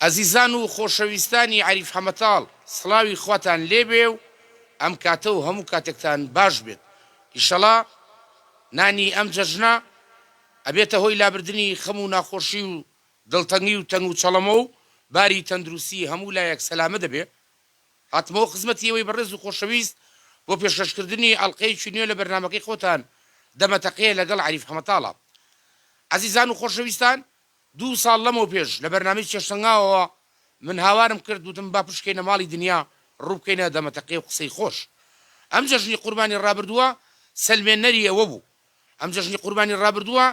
ئەزیزان و خۆشەویستانی عەریف حەمەتاڵ سڵاوی خواتان لێبێ و ئەم کاتە و هەموو کاتێکتان باش بێت ئیشەڵا نانی ئەم جەژنە ئەبێتە هۆی لابردنی خەم و ناخۆشی و دڵتەنگی و تەنگ و چەڵەمە و باری تەندروستی هەموو لایەک سەلامە دەبێ هاتمەوە خزمەتی ئێوەی بەڕێز و خۆشەویست بۆ پێشکەشکردنی ئەڵقەیەکی نوێ لە بەرنامەکەی خۆتان دەمەتەقێ لەگەڵ عەریف حەمەتاڵە ئەزیزان و خۆشەویستان دوو ساڵ لەمەو پێش لە بەرنامەی چێشتەنگاوەوە من هاوارم کرد وتم با پشکەینە ماڵی دنیا ڕوو بکەینە دەمەتەقێ و قسەی خۆش. ئەم جەژنی قوربانی ڕابردووە سەلمێنەری ئەوە بوو. ئەم جەژنی قوربانی ڕابردووە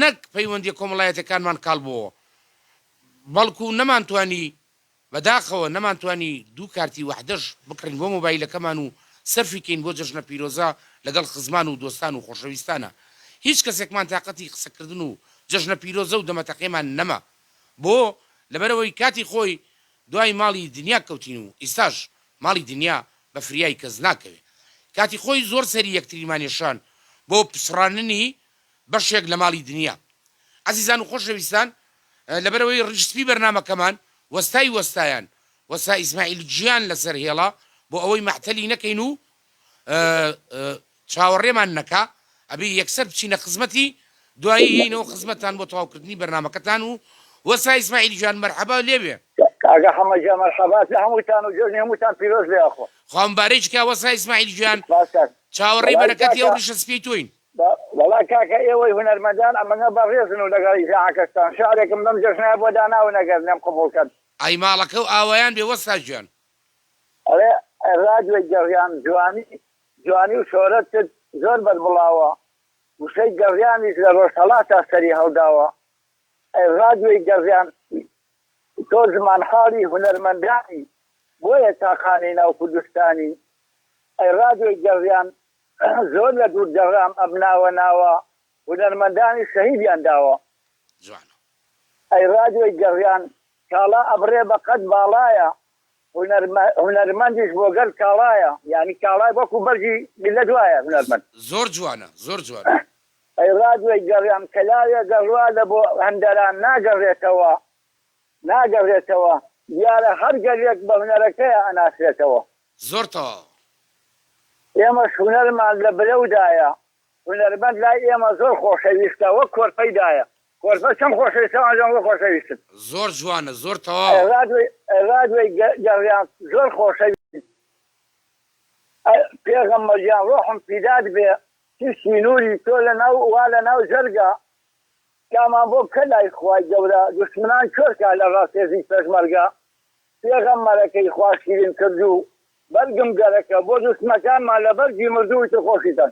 نەک پەیوەندیە کۆمەڵایەتیەکانمان کاڵ بۆوە بەڵکو نەمانتوانی بەداخەوە نەمانتوانی دوو کارتی وەحدەش بکڕین بۆ مۆبایلەکەمان و سەرفی کەین بۆ جەژنە پیرۆزە لەگەڵ خزمان و دۆستان و خۆشەویستانا. هیچ کەسێکمان تاقەتی قسەکردن و جەژنە پیرۆزە و دەمەتەقێمان نەما. بۆ؟ لەبەرئەوەی کاتی خۆی دوای ماڵی دنیا کەوتین و ئیستاش ماڵی دنیا بە فریای کەس ناکەوێ. کاتی خۆی زۆر سەری یەکتریمان یەشان بۆ پچڕاننی بەشێک لە ماڵی دنیا. ئەزیزان و خۆشەویستان لەبەرئەوەی ڕیش سپی بەرنامەکەمان وەستای وەستایان وەستا ئیسماعیل گیان لەسەر هێڵە بۆ ئەوەی مەعتەلی نەکەین و چاوەڕێمان نەکا ئەبێ یەکسەر بچینە خزمەتی دوایی یەینەوە خزمەتتان بۆ تەواوکردنی بەرنامەکەتان و وەستا ئیسماعیل گیان مەرحەبا لێبێ. کاکە حەمە گیان مەرحەبات لە هەمووتان و جەژنی هەمووتان پیرۆز بێ یاخوا. خوا مبارەکی کا وەستا ئیسماعیل گیان سپاس کاک. چاوەڕێی وەڵای بەرەکەتی ئەو کاکە ڕیشە سپیەی تۆین. وەڵا کاکە ئێوەی هونەرمەندان ئەمەنە بەڕێزن و لەگەڵ ئیزاعەکەشتان شعرێکم لەم جەژنەیا بۆ داناون ئەگەر لێم قبوڵ کەن. ئەی ماڵەکە و ئاوایان بێ وەستا گیان. ئەڵێ ڕادیۆی گەڕیان جوانی جوانی و شۆرەتت زۆر بەربڵاوە وشەی گەڕیانیش لە ڕۆژهەڵاتا سەری هەڵداوە ئەی ڕادیۆی گەڕیان تۆ زمانحاڵی هونەرمەندانی بۆیە تاقانەی ناو کوردستانی ئەی ڕادیۆی گەڕیان زۆر لە دوور گەڕام ئەم ناوە ناوە هونەرمەندانی شەهیدیان داوە. جوانە. ئەی ڕادیۆی گەڕیان کاڵا ئەبڕێ بە قەد باڵایە هونەرمەندیش بۆ گەل کاڵایە یانی کاڵای وەکو بەرگی میللەت وایە هونەرمەند. زۆر جوانە زۆر جوانە. ئەی ڕادیۆی گەڕیان کەلاوێ گەڕوا لە بۆ هەندەران ناگەڕێتەوە ناگەڕێتەوە دیارە هەر گەلێک بە هونەرەکەیا ئەناسرێتەوە. زۆر تەواوە. ئێمەش هونەرمان لە برەودایە، هونەرمەند لای ئێمە زۆر خۆشەویستە وەک کۆرپەی دایە، کۆرپە چەند خۆشەویستە ئەوان زۆر خۆشەویستن. زۆر جوانە زۆر تەواوە. ڕادیۆی گەڕیان زۆر خۆشەویست پێغەمبەر گیان ڕۆحم فیدات بێ تیشکی نوری تۆ لەناو وا لەناو جەرگە تکامان بۆ بکە لای خوای گەورە دوشمنان کوێر کا لە ڕاستێزی پێشمەرگە پێغەمبەرەکەی خوا شیرین کردوو بەرگم گەرەکە بۆ دوشمنەکانمان لە بەرگی مردوو تر خۆشی کەن.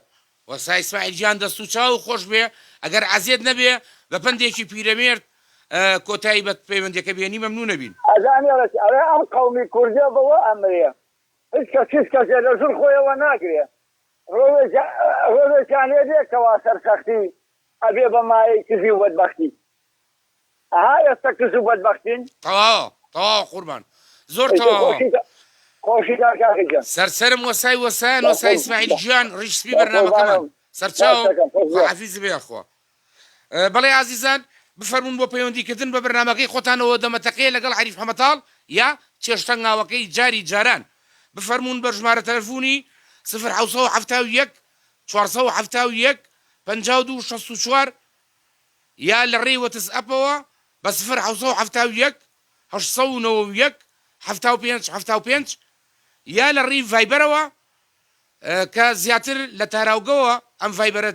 وەستا ئیسماعیل گیان دەست و چاوو خۆش بێ ئەگەر عەزێت نەبێ بە پەندێکی پیرەمێرد کۆتایی بە پەیوەندیەکە بێنی مەمنونەبین. ئەزانی ئەڵێ چی ئەڵێ ئەم قەومی کوردە بەوە ئەمرێ هیچ کەس هیچ کەسێ لە ژوور خۆیەوە ناگرێ ڕۆژێکیان لێ دێ کەوا سەرسەختی ئەبێ بە مایەی کزی و بەدبەختی ئەها ئێستا کز و بەدبەختین. تەواوە تەواوە قوربان زۆر تەواوە. خۆشیتان کاکە گیان. سەر سەرم وەسای وەسایان وەسای ئیسماعیل گیان ڕیش سپی بەرنامەکەمان سەرچاوم خواحافیزت بێ یاخوا. بەڵێ ئازیزان بفەرموون بۆ پەیوەندی کردن بە بەرنامەکەی خۆتانەوە دەمەتەقێ لەگەڵ عەریف حەمەتاڵ یا چێشتەنگاوەکەی جاری جاران بفەرموون بە ژمارە تەلەفونی سفر 771 471 52 64 یا لە ڕێی وەتس ئەپەوە بە سفر 771 891 75 75 یا لە ڕێی ڤایبەرەوە کە زیاتر لە تاراوگەوە ئەم ڤایبەرە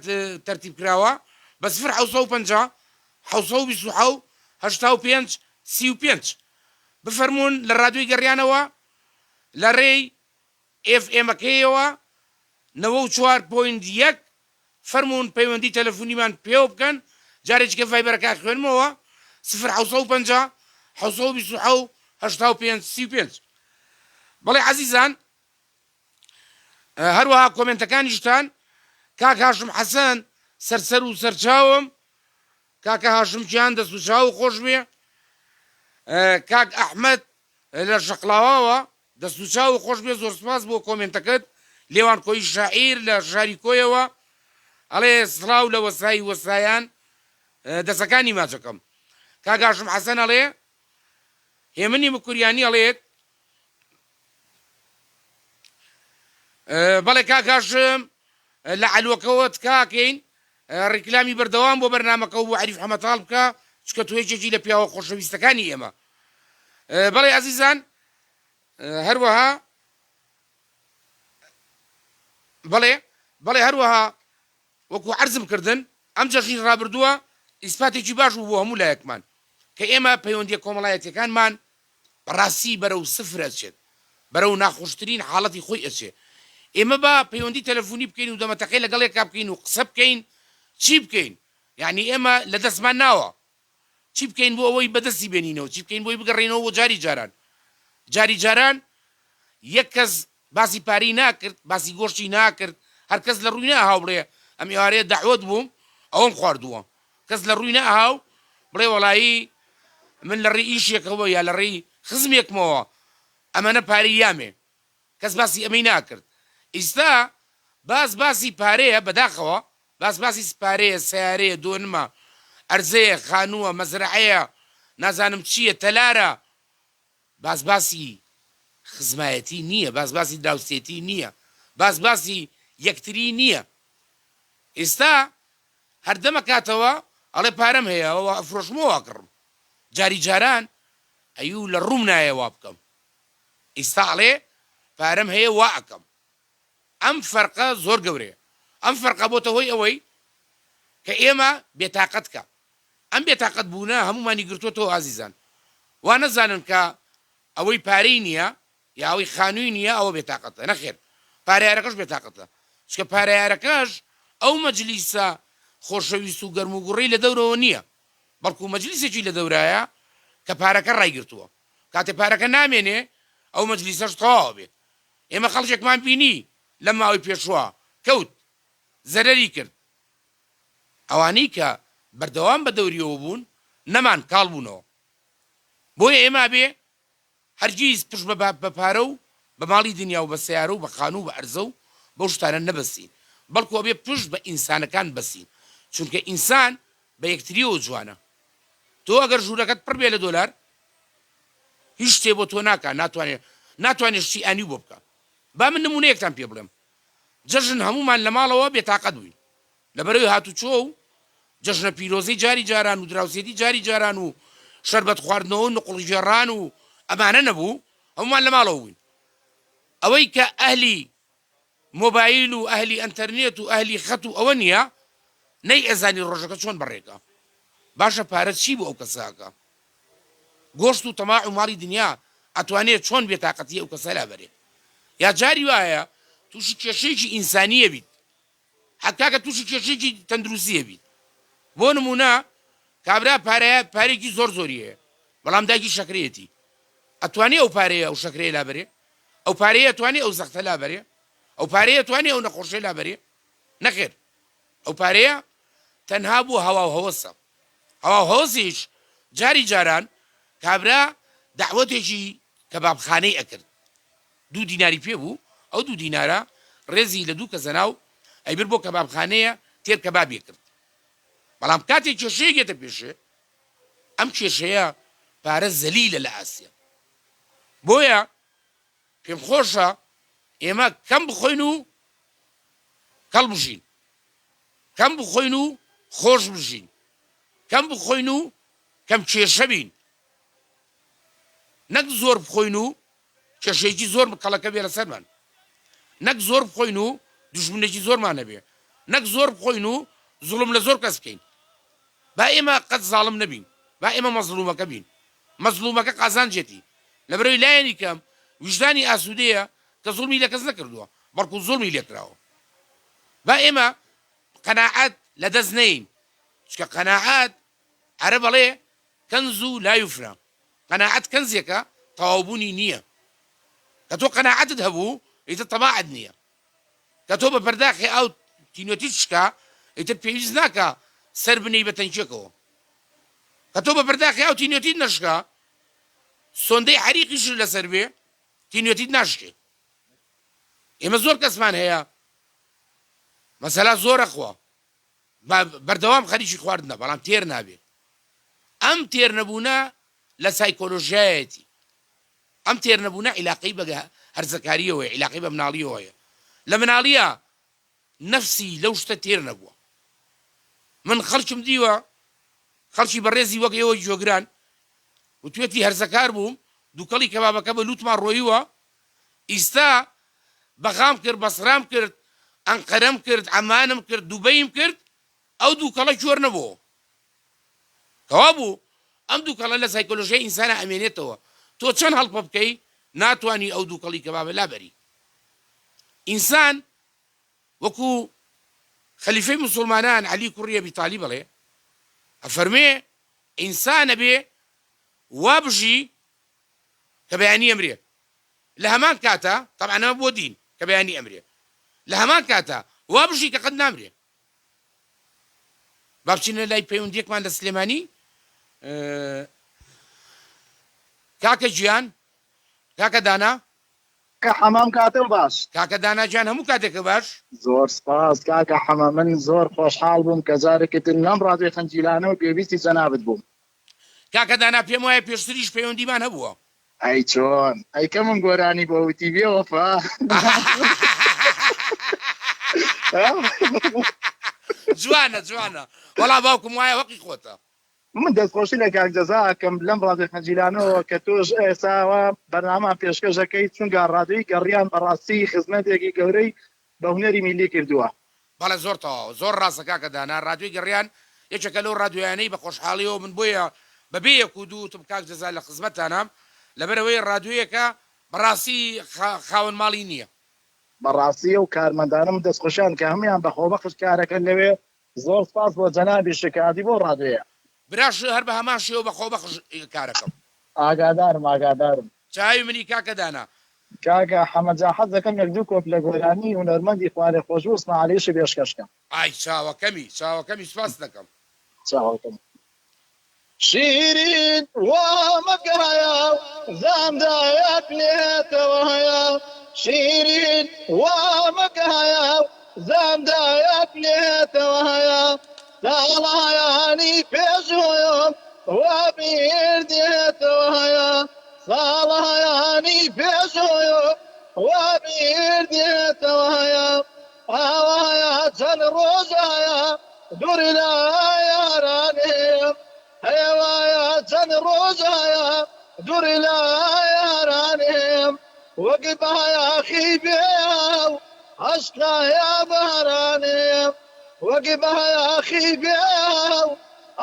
تەرتیب کراوە بە سفر 750 727 85 35 بفەرموون لە ڕادیۆی گەڕیانەوە لە ڕێی ئێف ئێمەکەیەوە 94 point یەک فەرموون پەیوەندی تەلەفونیمان پێوە بکەن جارێکی کە ڤایبەرەکە ئەخوێنمەوە سفر 750 727 85 35 بەڵێ عەزیزان هەروەها کۆمێنتەکانیشتان کاک هاشم حەسەن سەرسەر و سەرچاوم کاکە هاشم گیان دەست و چاو خۆش بێ کاک ئەحمەد لە شەقڵاواوە دەست و چاو خۆش بێ زۆر سپاس بۆ کۆمێنتەکەت لێوان کۆی شاعیر لە شاری کۆیەوە ئەڵێ سڵاو لە وەسایی وەسایان دەسەکانی ماچەکەم کاک هاشم حەسەن ئەڵێ. هێمنی مکوریانی ئەڵێت بەڵێ کاک هاشم لە عەلوەکەوە تکاکەین ڕیکلامی بەردەوام بۆ بەرنامەکە و بۆ عەریف حەمەتاڵ بکە چکە تۆ یەکێکی لە پیاوە خۆشەویستەکانی ئێمە بەڵێ ئازیزان هەروەها بەڵێ بەڵێ هەروەها وەکو عەرزم کردن ئەم جەژنی ڕابردووە ئیسپاتێکی باش بوو بۆ هەموو لایەکمان کە ئێمە پەیوەندیە کۆمەڵایەتیەکانمان بەڕاستی بەرەو سفر ئەچێت بەرەو ناخۆشترین حاڵەتی خۆی ئەچێ ئێمە با پەیوەندی تەلەفونی بکەین و دەمەتەقێ لەگەڵ یەکا بکەین و قسە بکەین چی بکەین یانی ئێمە لە دەستمان ناوە چی بکەین بۆ ئەوەی بەدەستی بێنینەوە چی بکەین بۆی بگەڕێینەوە بۆ جاری جاران جاری جاران یەک کەس باسی پارەی ناکرد باسی گۆشتی ناکرد هەر کەس لە ڕووی نەئەهاو بڵێ ئەم ئێوارەیە دەعوەت بووم ئەوەم خواردووە کەس لە ڕووی نەئەهاو بڵێ وەڵایی من لە ڕێی ئیشێکەوە یا لە ڕێی خزمێکمەوە ئەمەنە پارەی یامێ کەس باسی ئەمەی ناکرد ئیستا باس باسی پارەیە بەداخەوە باس باسی پارەیە سەیارەیە دۆنمە ئەرزەیە خانووە مەزرەعەیە نازانم چییە تەلارە باس باسی خزمایەتی نییە، باس باسی دراوسێتی نییە، باس باسی یەکتری نییە. ئێستا هەر دەمەکاتەوە ئەڵێ پارەم هەیە ئەوە ئەفرۆشمەوە ئەکڕم. جاری جاران ئەیوو لە ڕووم نایە وا بکەم. ئیستا ئەڵێ پارەم هەیە وا ئەکەم. ئەم فەرقە زۆر گەورەیە. ئەم فەرقە بۆتە هۆی ئەوەی کە ئێمە بێتاقەت کە. ئەم بێتاقەت بوونە هەموومانی گرتۆتەوە ئازیزان. وا نەزانن کە ئەوەی پارەی نییە یا ئەوەی خانووی نییە ئەوە بێتاقەتە. نەخێر پارەیارەکەش بێتاقەتە. چونکە پارەیارەکەش ئەو مەجلیسە خۆشەویست و گەرموگوڕەی لە دەورەوە نییە. بەڵکو مەجلیسێکی لە دەورایە کە پارەکە ڕایگرتووە. کاتێ پارەکە نامێنێ ئەو مەجلیسەش تەواو ئەبێ. ئێمە خەڵکێکمان بینی لەم ماوەی پێشووە کەوت زەرەری کرد ئەوانەی کە بەردەوام بە دەوریەوە بوون نەمان کاڵ بوونەوە بۆیە ئێمە ئەبێ هەرگیز پشت بە بە پارە و بە ماڵی دنیا و بە سەیارە و بە خانوو و بە ئەرزە و بەو شتانە نەبەستین بەڵکو ئەبێ پشت بە ئینسانەکان بەستین چونکە ئینسان بە یەکتریەوە جوانە تۆ ئەگەر ژوورەکەت پڕ بێ لە دۆلار هیچ شتێ بۆ تۆ ناکا ناتوانێ ناتوانێ شتی ئانی بۆ بکا با من نمونەیەکتان پێ بڵێم جەژن هەموومان لە ماڵەوە بێتاقەت بووین لەبەرەوەی هاتوچۆ و جەژنە پیرۆزەی جاری جاران و دراوسێتی جاری جاران و شەربەت خواردنەوە و نقوڵگێڕان و ئەمانە نەبوو هەموومان لە ماڵەوە بووین ئەوەی کە ئەهلی مۆبایل و ئەهلی ئەنتەرنێت و ئەهلی خەت و ئەوە نییە نەی ئەزانی ڕۆژەکە چۆن بەڕێکا باشە پارە چی بۆ ئەو کەسە ئەکا گۆشت و تەماع و ماڵی دنیا ئەتوانێ چۆن بێتاقەتی ئەو کەسە لابەرێ یا جاری وایە تووشی کێشەیەکی ئینسانیە بیت حەتاکە تووشی کێشەیەکی تەندروستیە بیت بۆ نمونە کابرا پارەیە پارێکی زۆر زۆری هەیە بەڵام دایکی شەکرەیەتی ئەتوانێ ئەو پارەیە ئەو شەکرەیە لابەرێ ئەو پارەیە ئەتوانێ ئەو زەختە لابەرێ ئەو پارەیە ئەتوانێ ئەو نەخۆشیە لابەرێ نەخێر ئەو پارەیە تەنها بۆ هەوا و هەوەسە هەوا و هەوەسیش جاری جاران کابرا دەعوەتێکی کەبابخانەی ئەکرد دوو دیناری پێ بوو ئەو دوو دینارە ڕێزی لە دوو کەس ئەنا و ئەیبرد بۆ کەبابخانەیە تێر کەبابی ئەکرد بەڵام کاتێک کێشەیەک یەتە پێشێ ئەم کێشەیە پارە زەلیلە لە ئاسیا بۆیە پێم خۆشە ئێمە کەم بخۆین و کەڵ بژین کەم بخۆین و خۆش بژین کەم بخۆین و کەم کێشە بین نەک زۆر بخۆین و کێشەیەکی زۆر کەڵەکە بێ لەسەرمان نەک زۆر بخۆین و دوژمنێکی زۆرمان هەبێ نەک زۆر بخۆین و زوڵم لە زۆر کەس بکەین با ئێمە قەت زاڵم نەبین با ئێمە مەزڵومەکە بین مەزڵومەکە قازانجێتی لەبەرەوەی لایەنی کەم ویژدانی ئاسوودەیە کە زوڵمی لە کەس نەکردووە بەڵکو زوڵمی لێکراوە با ئێمە قەناعەت لە دەست نەین چونکە قەناعەت عەرەب ئەڵێ کنز لا یفنی قەناعەت کەنزێکە تەواوبوونی نییە کە تۆ قەناعەتت هەبوو ئیتر تەماعت نییە کە تۆ بە پەرداخی ئاو تینوێتیت شکا ئیتر پێویست ناکا سەر بنێی بە تەنکیەکەوە کە تۆ بە پەرداخی ئاو تینوێتیت نەشکا سۆندەی حەریقیشت لەسەر بێ تینوێتیت ناشکێ ئێمە زۆر کەسمان هەیە مەسەلا زۆرە خوا بەردەوام خەریکی خواردنە بەڵام تێر نابێ ئەم تێر نەبوونە. لە سایکۆلۆژیایەتی. ئەم تێرنەبوونە عیلاقەی بە هەرزەکارییەوە هەیە، عیلاقەی بە مناڵییەوە هەیە. لە مناڵییا نەفسی لەو شتە تێر نەبووە. من خەڵکم دیوە، خەڵکی بەڕێزی وەک ئێوەی گوێگران، وتوێتی هەرزەکار بووم، دووکەڵی کەبابەکە بە لووتما ڕۆیوە، ئیستا بەغام کرد، بەسرام کرد، ئەنقەرەم کرد، عەمانم کرد، دوبەیم کرد، ئەو دووکەڵە کوێر نەبۆوە. کەوابوو ئەم دووکەڵە لە سایکۆلۆژیای ئینسانا ئەمێنێتەوە، تۆ چەند هەڵپە بکەی ناتوانی ئەو دووکەڵی کەبابە لابەری. ئینسان وەکو خەلیفەی موسوڵمانان عەلی کوڕی ئەبی تالیب ئەڵێ، ئەفەرموێ ئینسان ئەبێ وا بژی کە بەیانی ئەمرێ، لە هەمان کاتا، تەبعەن ئەمە بۆ دین، کە بەیانی ئەمرێ، لە هەمان کاتا وا بژی کە قەت نامرێ. با بچینە لای پەیوەندیەکمان لە سلێمانی. کاکە گیان، کاکە دانا. کاکە حەمام کاتم باش. کاکە دانا گیان هەموو کاتێکت باش. زۆر سپاس کاکە حەمە من زۆر خۆشحاڵ بووم کە جارێکی تر لەم ڕادیۆی خنجیلانەوە گوێبیستی جەنابت بووم. کاکە دانا پێم وایە پێشتریش پەیوەندیمان هەبووە. ئەی چۆن ئەی کەمم گۆرانی بۆ وتی بێ وەفا. جوانە جوانە وەڵا باوکم وایە هەقی خۆتە. من دەستخۆشی لە کاک جەزا ئەکەم لەم ڕادیۆ خنجیلانەوە کە تۆش ئێستاوە بەرنامەمان پێشکەش ئەکەی چونکە ڕادیۆی گەڕیان بەڕاستی خزمەتێکی گەورەی بە هونەری میللی کردووە. بەڵێ زۆر تەواوە زۆر ڕاستە کاکە دانا ڕادیۆی گەڕیان یەکێکە لەو ڕادیۆیانەی بە خۆشحاڵیەوە من بۆیە بە بێ یەک و دوو وتم کاک جەزا لە خزمەتتانام لەبەرئەوەی ڕادیۆیەکە بەڕاستی خاوەن ماڵی نیە. بەڕاستی ئەو کارمەندانە من دەستخۆشیان کە هەموویان بە خۆبەخش کارەکەن لەوێ زۆر سپاس بۆ جەنابیشت کە هاتی بۆ ڕادیۆیە. براش هەر بە هەمان شێوە بە خۆبەخش کارەکەم. ئاگادارم ئاگادارم. چاوی منی کاکە دانا. کاکە حەمە جا حەز دەکەم یەک دوو کۆپلە گۆرانی هونەرمەندی خوارێ خۆشبوو ئسماعلیشی پێشکەش کەم. ئای چاوەکەمی چاوەکەمی سپاست دەکەم. چاوەکەمی. شیرین وا مەکە هەیە زام دایەک لێتەوە هەیە شیرین وا مەکە هەیە زام دایەک لێتەوە هەیە ساڵایانی پێشووم وا بیر دێتەوە هەیە ساڵایانی پێشووم وا بیر دێتەوە هەیە ئاوایە چەند ڕۆژایە دوور لە یارانیم هەیە وایە چەند ڕۆژایە دوور لە یارانیم وەک بایەخی بێ و عەشقایە بارانیم وەک بایەخی بێ و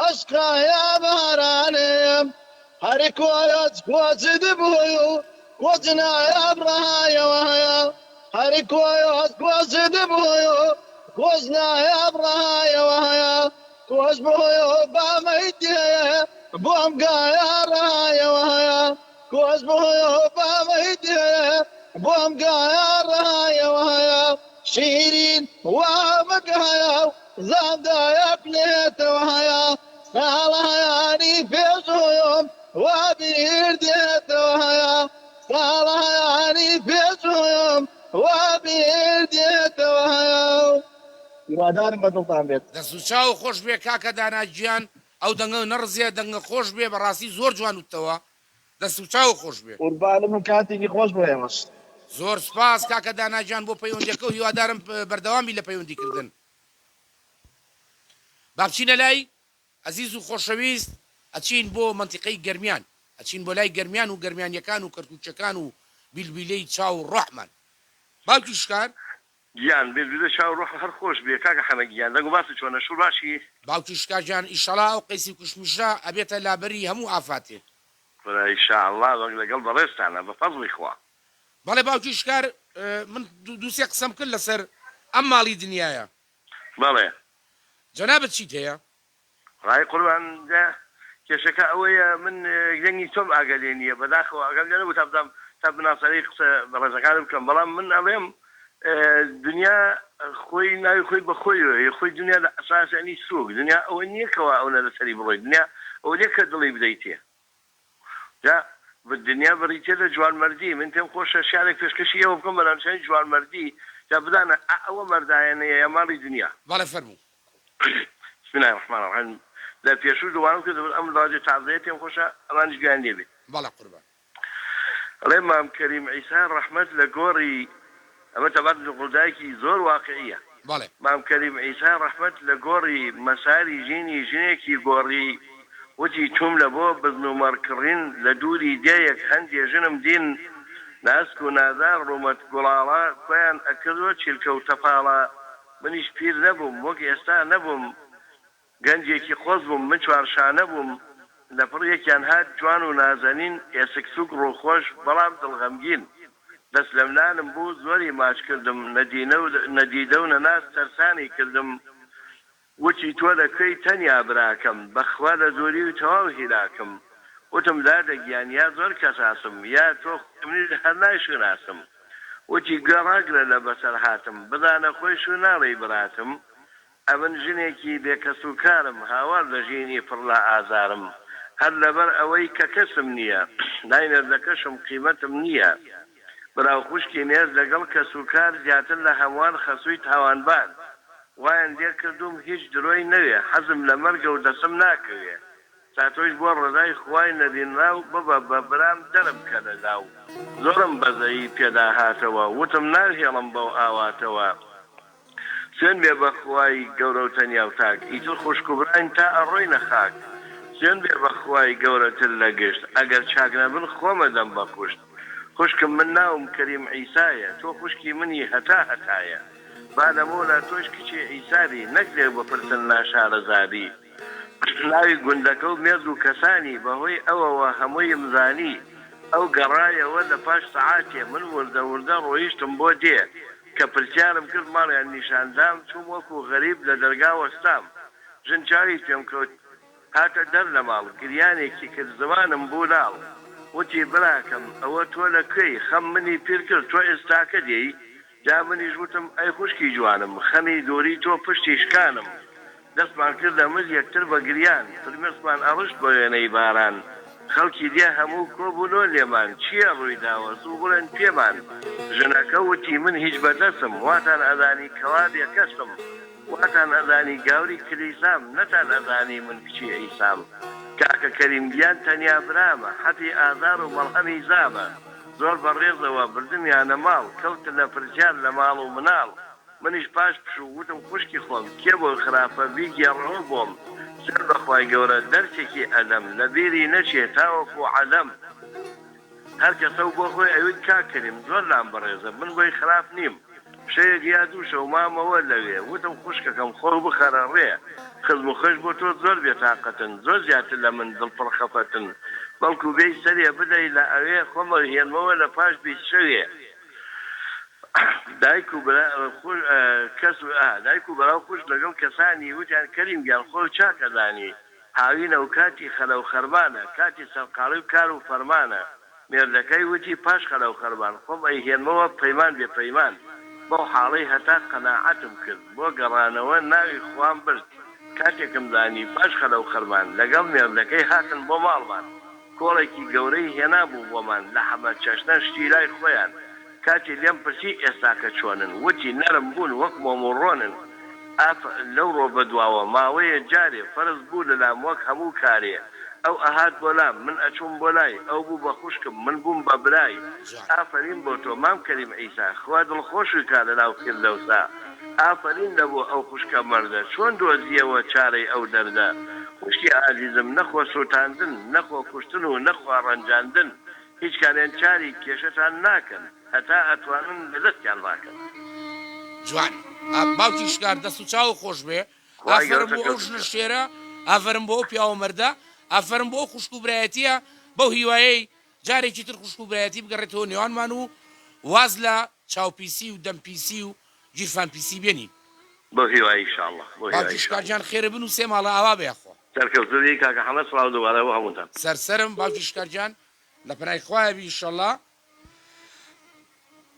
عەشقایە بارانیم هەر کۆچ کۆچ دبووی و کۆچ نایە بڕایەوە هەیە هەر کۆچ کۆچ دبووی و کۆچ نایە بڕایەوە هەیە کۆچ بووی و بامەی تێیە بۆم گایە ڕایەوە هەیە کۆچ بووی و بامەی تێیە بۆم گایە ڕایەوە هەیە شیرین وا مەکە هەیە و زامدایە پلێتەوە هەیە ساڵانی پێشووم وا بیر دێتەوە هەیە ساڵانی پێشووم وا بیر دێتەوە هەیە هیوادارم بە دڵتان بێت. دەست و چاو خۆش بێ کاکە دانا گیان ئەو دەنگە نەڕزێ دەنگە خۆش بێ بەڕاستی زۆر جوان وتتەوە دەست و چاو خۆش بێ. قوربانم و کاتێکی خۆش بۆ ئێوەش. زۆر سوپاس کاکە دانا گیان بۆ پەیوەندیەکە و هیوادارم بەردەوام بی لە پەیوەندی کردن. با بچینە لای ئەزیز و خۆشەویست ئەچین بۆ مەنتیقەی گەرمیان ئەچین بۆ لای گەرمیان و گەرمیانیەکان و کەرکوکیەکان و بیلبیلەی چاو و ڕۆحمان باوکی شکار. گیان بیلبیلەی چاو و ڕۆح هەر خۆش بێ کاکە حەمە گیان دەنگ و باست چۆنە شور باشی؟ باوکی شکار گیان ئیشەڵا ئەو قەیسی و کشمیشە ئەبێتە لابەری هەموو ئافاتێ. کورە ئیشاڵڵا وەک لەگەڵ بەڕێزتانە بە فەزڵی خوا. بەڵێ باوکی شکار من دووسێ قسەم کرد لەسەر ئەم ماڵی دنیایە. بەڵێ. جەنابت چیت هەیە؟ ڕای قوربان جا کێشەکە ئەوەیە من دەنگی تۆم ئاگا لێ نییە بەداخەوە ئاگام لێ نەبوو تا بزانم تا بناسەرەی قسە بەڕێزەکانت بکەم بەڵام من ئەڵێم دنیا خۆی ناوی خۆی بە خۆیەوە خۆی دنیا لە ئەساس یانی سوک دنیا ئەوە نییە کەوا ئەونە لەسەری بڕۆی دنیا ئەوە نییە کە دڵی بدەیتێ جا دنیا بریتیە لە جوانمەردی، من پێم خۆشە شیعرێک پێشکەشی ئێوە بکەم بە ناونیشانی جوانمەردی، جا بزانە ئا ئەوە مەردایەنەیە یا ماڵی دنیا. بەڵێ فەرموو. بسم اللە الرحمن الرحیم. لە پێشوو دووانم کرد ئەم ڕادیۆ تازەیە پێم خۆشە ئەمانیش گوێیان لێ بێ. بەڵێ قوربان. ئەڵێ مام کەریم عیسا ڕەحمەت لە گۆڕی ئەمە تەبعەن ڕووداوێکی زۆر واقعیە بەڵێ. مام کەریم عیسا ڕەحمەت لە گۆڕی مەساری ژینی ژنێکی گۆڕی وتی چووم لە بۆ بزن و مەڕ کڕین لە دووری دێیەک هەندێ ژنم دین ناسک و نازار ڕوومەت گوڵاڵە کۆیان ئەکردوە چیلکە و تەپاڵە منیش پیر نەبووم وەک ئێستا نەبووم گەنجێکی قۆز بووم من چوارشانە بووم لەپڕ یەکیان هات جوان و نازەنین ئێسک سوک ڕووخۆش بەڵام دڵ غەمگین دەست لەملانم بوو زۆری ماچ کردم نەدیدە و نەناس سەرسامی کردم وتی تۆ لە کوێی تەنیا براکەم بەخوا لە دووری و تەواو هیلاکم وتم دادە گیان یا زۆر کەساسم یا تۆ خۆی منیش هەر نایشوناسم وتی گوێ ڕاگرە لە بەسەرهاتم بزانە خۆی شوو ناڵێی براتم ئەمن ژنێکی بێ کەس و کارم هاوار لە ژینی پڕ لە ئازارم هەر لەبەر ئەوەی کە کەسم نییە لای مێردەکەشم قیمەتم نییە برا و خوشکی مێرد لەگەڵ کەس و کار زیاتر لە هەمووان خەسووی تاوانبار وایان لێ کردووم هیچ درۆی نەوێ حەزم لە مەرگە و دەسم ناکەوێ تا تۆش بۆ ڕەزای خوای نەبینراو ببە بە برام دەرم کە لە داو زۆرم بەزەیی پێدا هاتەوە وتم ناهێڵم بەو ئاواتەوە سوێند بێ بە خوای گەورەو تەنیاو تاک ئیتر خوشک و براین تا ئەڕۆینە خاک سوێند بێ بە خوای گەورەتر لە گشت ئەگەر چاک نەبن خۆمەدەم بە کوشت خوشکم من ناوم کەریم عیسایە تۆ خوشکی منی هەتا هەتایە با لەمەولا تۆش کچی عیسا بی نەک لێک بپرسن ناشارەزا بی ناوی گوندەکە و مێرد و کەسانی بەهۆی ئەوەوە هەموویم زانی ئەو گەڕایەوە لە پاش سەعاتێ من وردە وردە ڕۆیشتم بۆ دێ کە پرسیارم کرد ماڵیان نیشان دام چووم وەکوو غەریب لە دەرگا وەستام ژن چاوی پێم کەوت هاتە دەر لە ماڵ گریانێکی کرد زمانم بوو لاڵ وتی براکەم ئەوە تۆ لە کوێی خەم منی پیر کرد تۆ ئێستاکە دێی جا منیش وتم ئەی خوشکی جوانم خەمی دووری تۆ پشتی شکانم دەستمان کردە مل یەکتر بە گریان فرمێسکمان ئەڕشت بە وێنەی باران خەڵکی دێ هەموو کۆ بوونۆ لێمان چییە ڕووی داوە زوو بڵێن پێمان ژنەکە وتی من هیچ بە دەسم واتان ئەزانی کەوا بێ کەسم واتان ئەزانی گاوری کلیسام نەتان ئەزانی من کچی عیسام کاکە کەریم گیان تەنیا برامە حەپی ئازار و مەڵهەمی زامە زۆر بە ڕێزەوە بردمیانە ماڵ کەوتنە پرسیار لە ماڵ و مناڵ منیش پاش پشوو وتم خوشکی خۆم کێ بۆی خراپە بیگێڕەوە بۆم سوێند بە خوای گەورە دەرسێکی ئەدەم لە بیری نەچێ تاوەکو عەدەم هەر کەسەو بۆ خۆی ئەیوت کاک کەریم زۆر لام بەڕێزە من بۆی خراپ نیم شەوێک یا دوو شەو مامەوە لەوێ وتم خوشکەکەم خۆو بخەرە ڕێ خزم و خوێش بۆ تۆ زۆر بێتاقەتن زۆر زیاتر لە من دڵ پڕ خەفەتن بەڵکو بێی سەرێ بدەی لە ئەوێ خۆم ئەهێنمەوە لە پاش 20 شەوێ دایک و برا خوش کەس دایک و برا و خوشک لەگەڵ کەسانی وتیان کەریم گیان خۆو چاک ئەزانی هاوینە و کاتی خەلە و خەرمانە کاتی سەرقاڵی و کار و فەرمانە مێردەکەی وتی پاش خەلە و خەرمان خۆم ئەیهێنمەوە پەیمان بێ پەیمان بەو حاڵەی هەتا قەناعەتم کرد بۆ گەڕانەوە ناوی خوام برد کاتێکم زانی پاش خەلە و خەرمان لەگەڵ مێردەکەی هاتن بۆ ماڵمان کۆڵێکی گەورەی هێنابوو بۆمان لە حەمە چەشنە شتی لای خۆیان. کاتێ لێم پرسی ئێستاکە چۆنن؟ وتی نەرم بوون وەک مۆم و ڕۆنن. ئاف لەو ڕۆ بەدواوە ماوەیە جارێ فەرز بوو لەلام وەک هەموو کارێ. ئەو ئەهات بۆ لام، من ئەچووم بۆ لای. ئەو بوو بە خوشکم، من بووم بە برای. ئافەرین بۆ تۆ مام کەریم عیسا، خوا دڵخۆشت کا لەناو فیردەوسا. ئافەرین لەبۆ ئەو خوشکە مەردە، چۆن دۆزییەوە چارەی ئەو دەردە. خوشکی ئازیزم نە خۆ سوتاندن نە خۆ کوشتن و نە خوا ڕەنجاندن هیچ کامیان چاری کێشەتان ناکەن هەتا ئەتوانن لە دەستیان ڕاکەن. جوان باوکی شکار دەست و چاوو خۆش بێ خوای گەورە ئافەرم بۆ ئەو سەرکەوتوت ژنە کات. شێرە ئافەرم بۆ ئەو پیاوە مەردە ئافەرم بۆ ئەو خوشک و برایەتیە بەو هیوایەی جارێکی تر خوشک و برایەتی بگەڕێتەوە نێوانمان و واز لە چاو پیسی و دەم پیسی و گیرفان پیسی بێنین. بەو هیوایەی ان شاء اللە بەو هیوایەی باوکی ان شاء شکار اللە. گیان خێرە بنوسێ ماڵە ئاوا بێ یاخوا. سەرکەوتوو بی کاکە حەمە سڵاو دووبارە بۆ هەمووتان. سەر سەرم باوکی شکار گیان لە پەنای خوایە بی ئیشەڵا.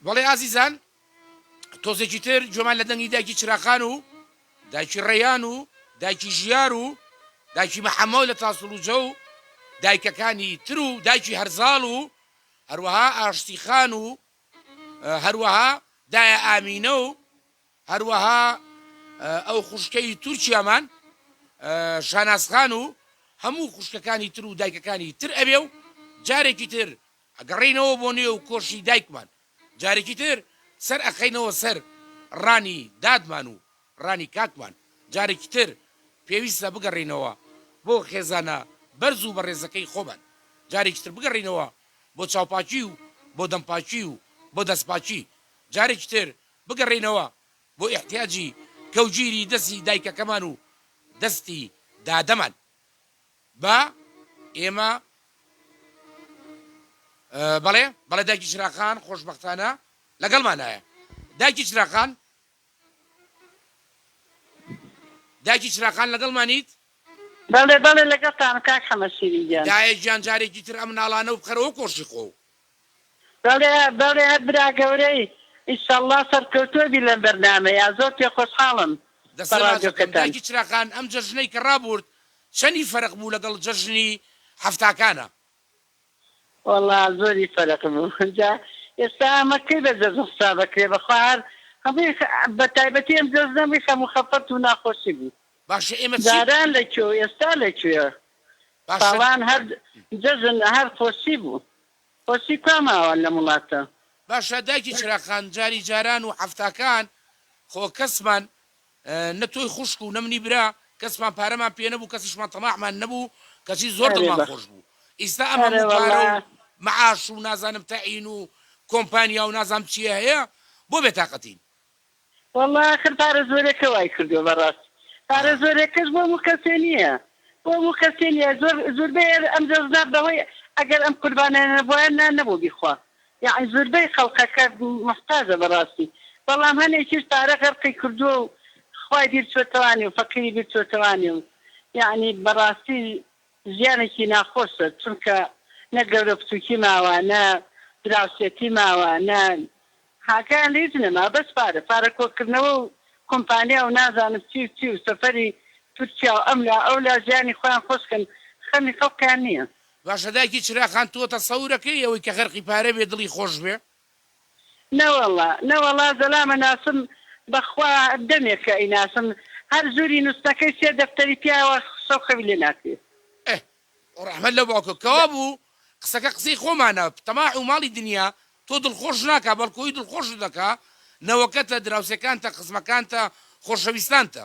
بەڵێ ئازیزان تۆزێکی تر گوێمان لە دەنگی دایکی چراخان و دایکی ڕەیان و دایکی ژیار و دایکی محەمەو لە تاسڵوجە و دایکەکانی تر و دایکی هەرزاڵ و هەروەها ئاشتی خان و هەروەها دایە ئامینە و هەروەها ئەو خوشکەی تورکیامان. شاناز خان و هەموو خوشکەکانی تر و دایکەکانی تر ئەبێ و جارێکی تر ئەگەڕێینەوە بۆ نێو کۆشی دایکمان، جارێکی تر سەر ئەخەینەوە سەر ڕانی دادمان و ڕانی کاکمان، جارێکی تر پێویستە بگەڕێینەوە بۆ خێزانە بەرز و بەڕێزەکەی خۆمان، جارێکی تر بگەڕێینەوە بۆ چاوپاکی و بۆ دەمپاکی و بۆ دەستپاکی، جارێکی تر بگەڕێینەوە بۆ ئیحتیاجی کەوگیری دەستی دایکەکەمان و دەستی دادەمان. با ئێمە بەڵێ بەڵێ دایکی چراخان خۆشبەختانە لەگەڵمانایە دایکی چراخان دایکی چراخان لەگەڵمانیت؟ بەڵێ بەڵێ لەگەڵتانم کاک حەمە شیرین گیان. دایە گیان جارێکی تر ئەم مناڵانە و بخەرەوە کۆشی خۆو. بەڵێ بەڵێ هەر برا گەورەی ئیشەڵڵا سەرکەوتوە بی لەم بەرنامەیە زۆر پێ خۆشحاڵم بە دەستت ماچ دەکەم ڕادیۆکەتان. دایکی چراخان ئەم جەژنەی کە ڕابوورد چەنی فەرق بوو لەگەڵ جەژنی حەفتاکانا؟ وەڵا زۆری فەرق بوو جا ئێستا ئەمە کەی بە جەژن حساب ئەکرێ بەخوا هەر هەمووی بە تایبەتی ئەم جەژنە هەمووی خەم و خەفەت و ناخۆشی بوو باشە ئێمە چی جاران لە کوێ و ئێستا لە کوێ باشە ساڵان هەر جەژن هەر خۆشی بوو خۆشی کوا ماوە لەم وڵاتە. باشە دایکی چراخان جاری جاران و حەفتاکان خۆ کەسمان نە تۆی خوشک و نە منی برا کەسمان پارەمان پێ نەبوو کەسیشمان تەماحمان نەبوو کەچی زۆر ئەرێ دڵمان بەخ خۆش بوو ئیستا ئەم ئەرێ هەموو پارە وەڵا. و معاش و نازانم تەعین و کۆمپانیا و نازانم چیە هەیە بۆ بێتاقەتین. وەڵا ئاخر پارە زۆرێکە وای کردوە بەڕاستی پارە زۆرێکەش بۆ هەموو کەسێ نیە بۆ هەموو کەسێ نیە زۆر زوربەی ئەم جەژنە بەهۆی ئەگەر ئەم قوربانە نەبوایە نان نەبوو بیخوا یەعنی زوربەی خەڵقەکە موحتاجە بەڕاستی بەڵام هەنێکیش پارە غەرقی کردوە و خوای بیر چۆتەوانی و فەقیری بیر چۆتەوانی و یەعنی بەڕاستی ژیانێکی ناخۆشە چونکە نە گەورە بچوکی ماوە نە دراوسێتی ماوە نە هاکایان لە هیچ نەما بەس پارە پارە کۆکردنەوە و کۆمپانیا و نازانم چی و چی و سەفەری تورکیا و ئەملا ئەولا ژیانی خۆیان خۆش کەن خەمی خەڵکیان نیە. باشە دایکی چراخان تۆ تەسەورەکەی ئەوەی کە غەرقی پارە بێ دڵی خۆش بێ؟ نەوەڵا نەوەڵا زەلامە ناسم بەخوا دەمێکە ئەیناسم هەر ژووری نوستنەکەی سێ دەفتەری پیاوە شەو خەوی لێ ناکرێ. ئه ڕەحمەت لە باوکت کەوابوو قسەکە قسەی خۆمانە تەماح و ماڵی دنیا تۆ دڵخۆش ناکا بەڵکو ئەوی دڵخۆشت دەکا نەوەکەتە دراوسێکانتە خزمەکانتە خۆشەویستانتە.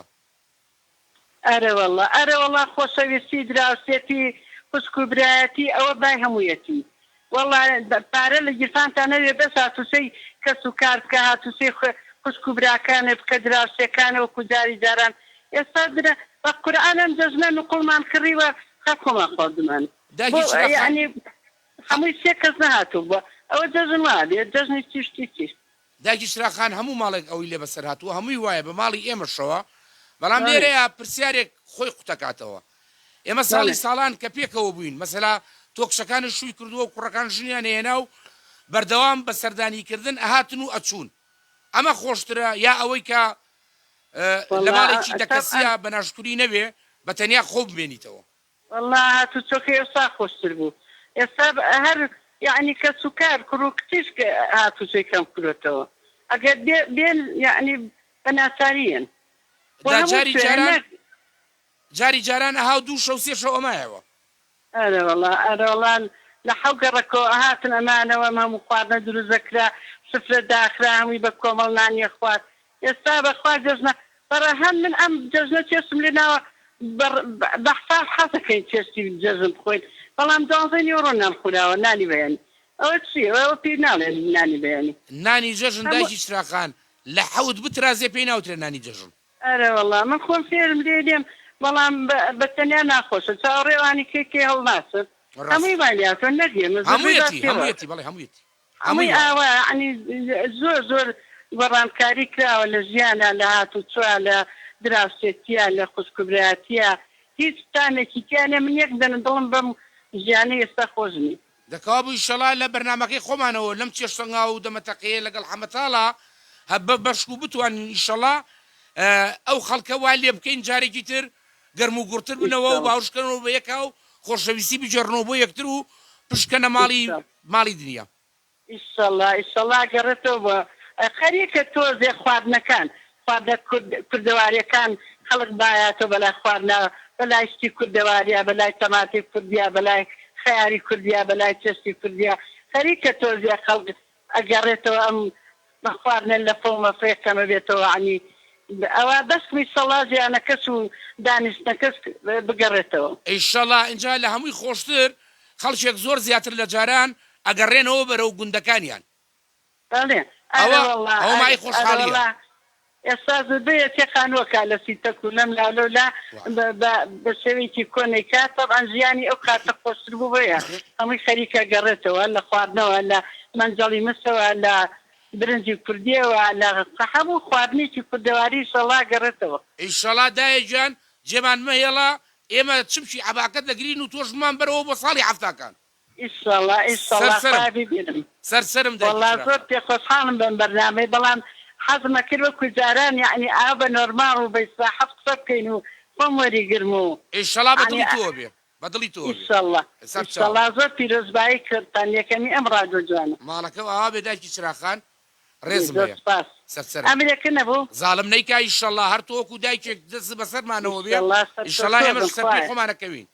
ئەرەوەڵا ئەرەوەڵا خۆشەویستی دراوسێتی خوشک و برایەتی ئەوە بای هەموویەتی وەڵا پارە لە گیرفانتا نەبێ بەس هاتوچۆی کەس و کار بکە هاتوچۆی خوشک و براکانت بکە دراوسێکانت وەکو جاری جاران ئێستا درە بە قورعان ئەم جەژنە نوقڵمان کڕیوە هەر خۆمان خواردومانە بۆ دایکی چراخان یەعنی هەمووی سێ کەس نەهاتوو بوە ئەوە جەژن وابێ جەژنی چی شتی چی. دایکی چراخان هەموو ماڵێک ئەوەی لێ بەسەر هاتووە هەمووی وایە بە ماڵی ئێمەشەوە بەڵام بەڵێ. لێرەیا پرسیارێک خۆی قوتەکاتەوە ئێمە ساڵی بەڵێ. ساڵان کە پێکەوە بووین مەسەلا تۆ کچەکانت شووی کردووە و کوڕەکان ژنیان هێنا و بەردەوام بە سەردانی کردن ئەهاتن و ئەچوون ئەمە خۆشترە یا ئەوەی کە لە وەڵا ماڵێکی دە تەبعەن. کەسیا بە ناشکوری نەبێ بە تەنیا خۆو بمێنیتەوە. وەڵا هاتوچۆکەی ئێستا خۆشتر بوو ئێستا هەر یەعنی کەس و کار کوڕ و کچیش هاتوچۆی کەم کرۆتەوە ئەگەر بێ بێن یەعنی بە ناچاری یەن وە دا هەموو جاری شوێنێ جاران نەک جاری جاران ئەها و دوو شەو سێ شەو ئەمایەوە. ئەرەوەڵا ئەرەوەڵا لە حەو گەڕەکەوە ئەهاتن ئەمانەوە ئەم هەموو خواردنە دروست دەکرا سفرە داخرا هەمووی بە کۆمەڵ نانی ئەخوارد ئێستا بەخوا جەژنە بەڕە هەم من ئەم جەژنە چێشتم لێ ناوە بە حساب حەزەکەین چێشتی جەژن بخۆین بەڵام دوانزەی نیوەڕۆ نان خوراوە نانی بەیانی ئەوە چیە ئەوە پێی ناڵێن نانی بەیانی نانی جەژن هەموو دایکی چراخان لە حەوت بترازێ پێی ناوترێ نانی جەژن. ئەرەوەڵا من خۆم فێرم لێ دێم بەڵام بە تەنیا ناخۆشە چاوەڕێ ئەوانی کەی کەی هەڵناسن ڕاستە هەمووی وای لێهاتوە نەک ئێمە زۆربەی هەموویەتی باسی ڕاستە. هەموویەتی بەڵێ هەموویەتی هەمووی هەمووی وایە. ئاوا یەعنی زۆر زۆر گۆڕانکاری کراوە لە ژیانا لە هاتوچۆا لە دراوسێتیا لە خوشک و برایەتیا هیچ تامێکی تیا نیە من یەک دەنە دڵم بەم ژیانەی ئێستا خۆش نیە. دە کەوابوو ئیشەڵا لە بەرنامەکەی خۆمانەوە لەم چێشتەنگاو و دەمەتەقێیە لەگەڵ حەمەتاڵا هە بە بەشک و بتوانین ئیشەڵا ئەو خەڵکە وا لێ بکەین جارێکی تر گەرم و گوڕتر بنەوە و ئیشەڵا باوش کەنەوە بە یەکا و خۆشەویستی بگێڕنەوە بۆ یەکتر و پشت کەنە ماڵی ئیشەڵا. ماڵی دنیا. ئیشەڵا ئیشەڵا گەڕێتەوە بۆ خەریکە تۆزێ خواردنەکان خواردنە کورد کوردەواریەکان خەڵک بایاتەوە بەلای خواردنە. بەلای شتی کوردەواریا بەلای تەماتەی کوردیا بەلای خەیاری کوردیا بەلای چێشتی کوردیا خەریکە تۆزێ خەڵک ئەگەڕێتەوە ئەم خواردنە لەفە و مەفەیە کەمە بێتەوە یەعنی ئەوە بەس ئیشەڵا ژیانەکەش و دانیشتنەکەش بگەڕێتەوە. ئیشەڵا ئینجا لە هەمووی خۆشتر خەڵکێک زۆر زیاتر لە جاران ئەگەڕێنەوە بەرەو گوندەکانیان. بەڵێ ئەوە ئەرە وەڵا ئەوە ئەرە مایەی ئەرە خۆشحاڵیە. وەڵا ئێستا زوربەی ئەچێ خانووەکا لە سیتەک و لەم لاو لەو لا وایە. بە بە بە شێوەیەکی کۆن ئەیکا تەبعەن ژیانی ئەو کاتە خۆشتر بوو بۆیە هەمووی خەریکە گەڕێتەوە لە خواردنەوە لە مەنجەڵی مسەوە لە برنجی کوردیەوە لە هەموو خواردنێکی کوردەواری ئیشەڵا گەڕێتەوە. ئیشەڵا دایە گیان جێمان مەهێڵە ئێمە چمکی عەباکەت دەگرین و تۆش بمان بەرەوە بۆ ساڵی حەفتاکان. ئیشەڵا سەر ئیشەڵا سەرم خوایە بیبینم. سەر سەرم دایکی وەڵا زۆر چراخان. پێ خۆشحاڵم بەم بەرنامەی بەڵام حەزم ئەکرد وەکو جاران یەعنی ئاوا بە نۆرماڵ و بە ئیسراحەت قسە بکەین و خۆم وەریگرم و ئیشەڵا بە یەعنی دڵی تۆوە بێ بە دڵی تۆوە بێ ئیشەڵا سەر چاوم. ئیشەڵا زۆر پیرۆزبایی کردتان یەکەمی ئەم ڕادیۆ جوانە. ماڵەکەو ئاوا بێ دایکی چراخان ڕێزم زۆر هەیە سوپاس سەر سەرم. ئەمرێکە نەبوو؟ زاڵم نەیکا ئیشەڵا هەر تۆ وەکو دایکێک دەست بەسەرمانەوە بێ ئیشەڵا ئیشەڵا سەرکەوتوو ئێمەش بن سەر پێی خوایە. خۆمان ئەکەوین.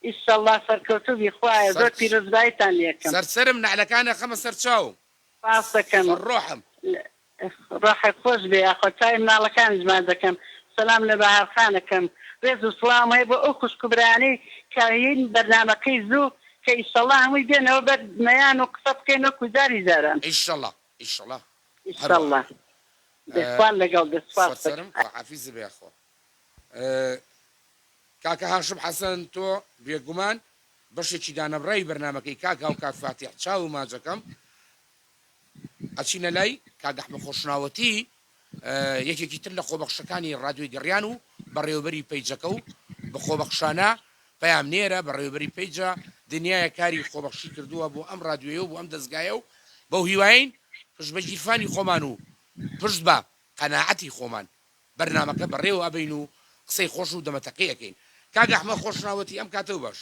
ئیشەڵا سەرکەوتوو بی خوایە سەر زۆر پیرۆزباییتان لێ ئەکەم. سەر سەرم نەعلەکان ئەخەمە سەر چاوم. سپاس دەکەم سەر ڕۆحم. ڕۆحت خۆش بێ یاخوا چاوی مناڵەکانیش ماچ دەکەم سەلام لە بەهار خان ئەکەم ڕێز و سڵاوم هەیە بۆ ئەو خوشک و برایانەی کە هین بەرنامەکەی زوو کە ئیشەڵا هەمووی بێنەوە بەر مەیان و قسە بکەین وەکو جاری جاران. ئیشەڵا ئیشەڵا هەروا ئیشەڵا دەی خوات لەگەڵ بێ سپاس سەر سەرم دەکەم. خواحافیزت بێ یاخوا. کاکە هاشم حەسەن تۆ بێگومان بەشێکی دانەبڕاوی بەرنامەکەی کاک هاو کاک فاتیح چاو و ماجەکەم ئەچینە لای کاک ئەحمە خۆشناوەتی یەکێکی تر لە خۆبەخشەکانی ڕادیۆی گەڕیان و بەڕێوەبەری پەیجەکە و بە خۆبەخشانە پەیامنێرە بەڕێوەبەری پەیجە دنیایە کاری خۆبەخشی کردووە بۆ ئەم ڕادیۆیە و بۆ ئەم دەزگایە و بەو هیواین پشت بە گیرفانی خۆمان و پشت بە قەناعەتی خۆمان بەرنامەکە بەڕێوە ئەبەین و قسەی خۆش و دەمەتەقێ ئەکەین. کاک ئەحمەد خۆشناوەتی ئەم کاتەو باش.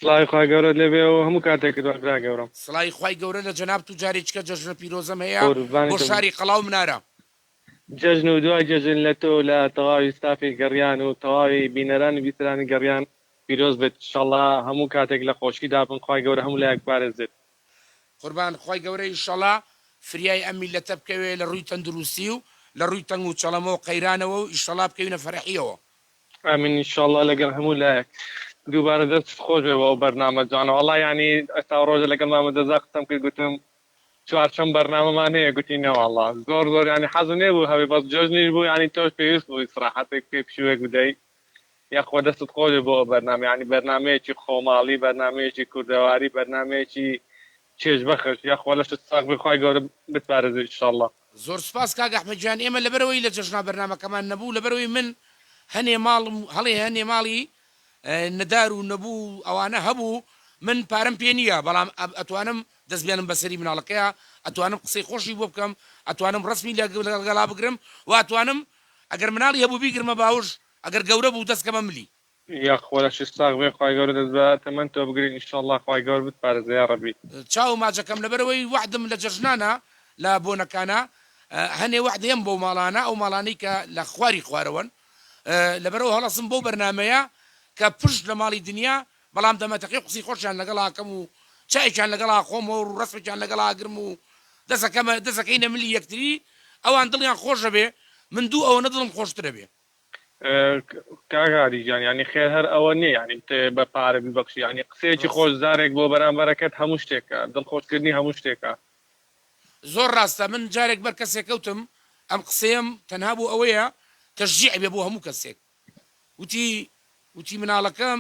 سڵاوی خوای گەورەت لێ بێ و هەموو کاتێکت باش برا گەورەم. سڵاوی خوای گەورە لە جەنابت و جارێکیکە جەژنە پیرۆزەم هەیە قوربانی بۆ تۆ بم. شاری قەڵا و منارە. جەژن و دوای جەژن لە تۆ و لە تەواوی ستافی گەڕیان و تەواوی بینەران و بیسەرانی گەڕیان پیرۆز بێت ئیشەڵا هەموو کاتێک لە خۆشی دابن خوای گەورە هەموو لایەک بپارێزێت. قوربان خوای گەورە ئیشەڵا فریای ئەم میللەتە بکەوێ لە ڕووی تەندروستی و لە ڕووی تەنگ و چەڵەمە و قەیرانەوە و ئیشەڵا بکەوینە فەرحیەوە. ئامین انشاللە لەگەڵ هەموو لایەک. دووبارە دەستت خۆش بێ بۆ ئەو بەرنامە جوانە وەڵا یانی ئەستا ڕۆژە لەگەڵ مامە جەزا قسەم کرد گوتم چوارشەم بەرنامەمان هەیە گوتی نەواڵا زۆر زۆر یانی حەزم لێ بوو هەبێ بەس جەژنیش بوو یانی تۆش پێویست بوو ئیسراحەتێک بکەی پشووێک بدەی یاخوا دەستت خۆش بێ بۆ ئەو بەرنامە یانی بەرنامەیەکی خۆماڵی بەرنامەیەکی کوردەواری بەرنامەیەکی چێژ بەخش یاخوا لەشت ساغ بێ خوای گەورە بتپارێزێ ئیشاڵڵا. زۆر سوپاس کاک ئەحمەد گیان ئێمە لەبەرئەوەی لە جەژنا بەرنامەکەمان نەبوو لەبەرئەوەی من هەنێ ماڵم هەڵێ هەنێ ماڵی نەدار و نەبوو و ئەوانە هەبوو من پارەم پێ نییە بەڵام ئەتوانم دەست بێنم بەسەری مناڵەکەیا ئەتوانم قسەی خۆشی بۆ بکەم ئەتوانم ڕەسمی لەگەڵا بگرم و ئەتوانم ئەگەر مناڵی هەبوو بیگرمە باوش ئەگەر گەورە بوو دەست کەمە ملی. یاخوا لەشت ساغ بێ خوای گەورە دەست بە تەمەن تۆ بگرێ انشاللە خوای گەور بتپارێزێ یاڕەبی. چاو ماجەکەم لەبەرئەوەی وەعدم لە جەژنانە لە بۆنەکانا هەنێ وەعد هەیەم بەو ماڵانە ئەو ماڵانەی کە لە خواری خوارەوەن لەبەرئەوە هەڵەسم بەو بەرنامەیە کە پشت لە ماڵی دنیا بەڵام دەمەتەقێ قسەی خۆشیان لەگەڵا ئەکەم و چایەکیان لەگەڵا ئەخۆمەوە و ڕەسمێکیان لەگەڵا ئەگرم و دەسەکەمە دەسەکەینە ملی یەکتری ئەوان دڵیان خۆش ئەبێ من دوو ئەوەنە دڵم خۆشتر ئەبێ. کاک هادی گیان یانی خێر هەر ئەوە نییە یانی بتەوێ بە پارە بیبەخشی یانی قسەیەکی ڕاستە. خۆش جارێک بۆ بەرامبەرەکەت هەموو شتێکە دڵخۆشکردنی هەموو شتێکە. زۆر ڕاستە من جارێک بەر کەسێک کەوتم ئەم قسەیەم تەنها بۆ ئەوەیە تەشجیع بێ بۆ هەموو کەسێک وتی وتی مناڵەکەم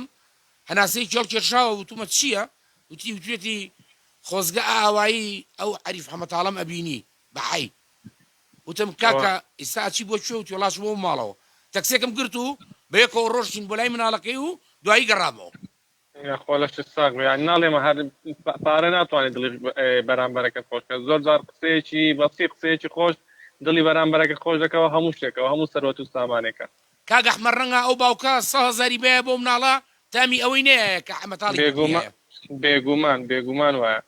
هەناسەیەکی هەڵکێشاوە وتومە چییە وتی وتوێتی خۆزگە ئاوایی ئەو عەریف حەمەتاڵەم ئەبینی بە حەی وتم کاکە ئیستا ئەچی بۆ کوێ وتی وەڵا چوومەوە ماڵەوە تەکسێکم گرت و بەیەکەوە ڕۆشتین بۆ لای مناڵەکەی و دوایی گەڕامەوە. یاخوا لەشت ساغ بێ یانی ناڵێم هەر پارە ناتوانێت دڵی بەرامبەرەکەت خۆش کات زۆر جار قسەیەکی بەسیط قسەیەکی خۆش دڵی بەرامبەرەکەت خۆش دەکەوە هەموو شتێکەوە هەموو سەروەت و سامانێکە. کاک ئەحمەد ڕەنگە ئەو باوکە سە هەزاری بایە بۆ مناڵە تامی ئەوەی نەیایە کە حەمەتاڵی بێگومان بردیایە. بێگومان بێگومان وایە.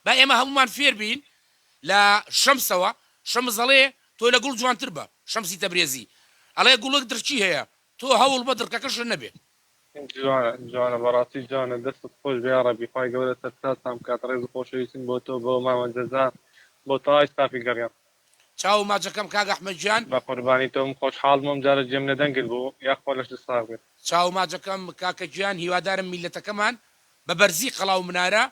با ئێمە هەموومان فێر بین لە شەمسەوە، شەمس ئەڵێ تۆ لە گوڵ جوانتر بە، شەمسی تەبرێزی ئەڵێ گوڵک دڕکی هەیە تۆ هەوڵ بە دڕکەکەشت نەبێ. جوانە جوانە بەڕاستی جوانە دەستت خۆش بێ یاڕەبی خوای گەورە سەرفرازتان بکات ڕێز و خۆشەویستیم بۆ تۆ بۆ مامە جەزا بۆ تەواوی ستافی گەڕیان. چاوو ماچەکەم کاک ئەحمەد گیان. بەقوربانی تۆم خۆشحاڵ بووم جارە جێم لە دەنگت بوو یاخوا لەشت ساغ بێت. چاوو ماچەکەم کاکە گیان هیوادارم میللەتەکەمان بە بەرزی قەڵا و منارە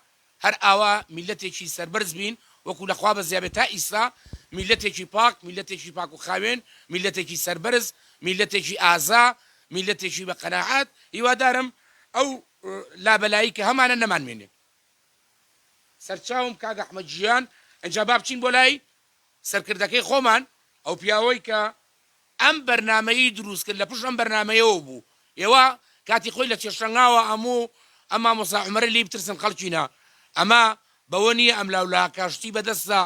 هەر ئاوا میللەتێکی سەربەرز بین وەکو لە خوا بەزیابێ تا ئیستا میللەتێکی پاک میللەتێکی پاک و خاوێن میللەتێکی سەربەرز میللەتێکی ئازا میللەتێکی بە قەناعەت هیوادارم ئەو لابەلایی کە هەمانە نەمانمێنێ. سەرچاوم کاک ئەحمەد گیان ئینجا با بچین بۆ لای سەرکردەکەی خۆمان ئەو پیاوەی کە ئەم بەرنامەیەی دروست کرد لە پشت ئەم بەرنامەیەوە بوو ئێوە کاتی خۆی لە چێشتەنگاوە ئەموو ئەم مامۆستا عومەرە لێی بترسن خەڵکینە ئەمە بەوە نییە ئەم لاولا کە شتی بەدەستە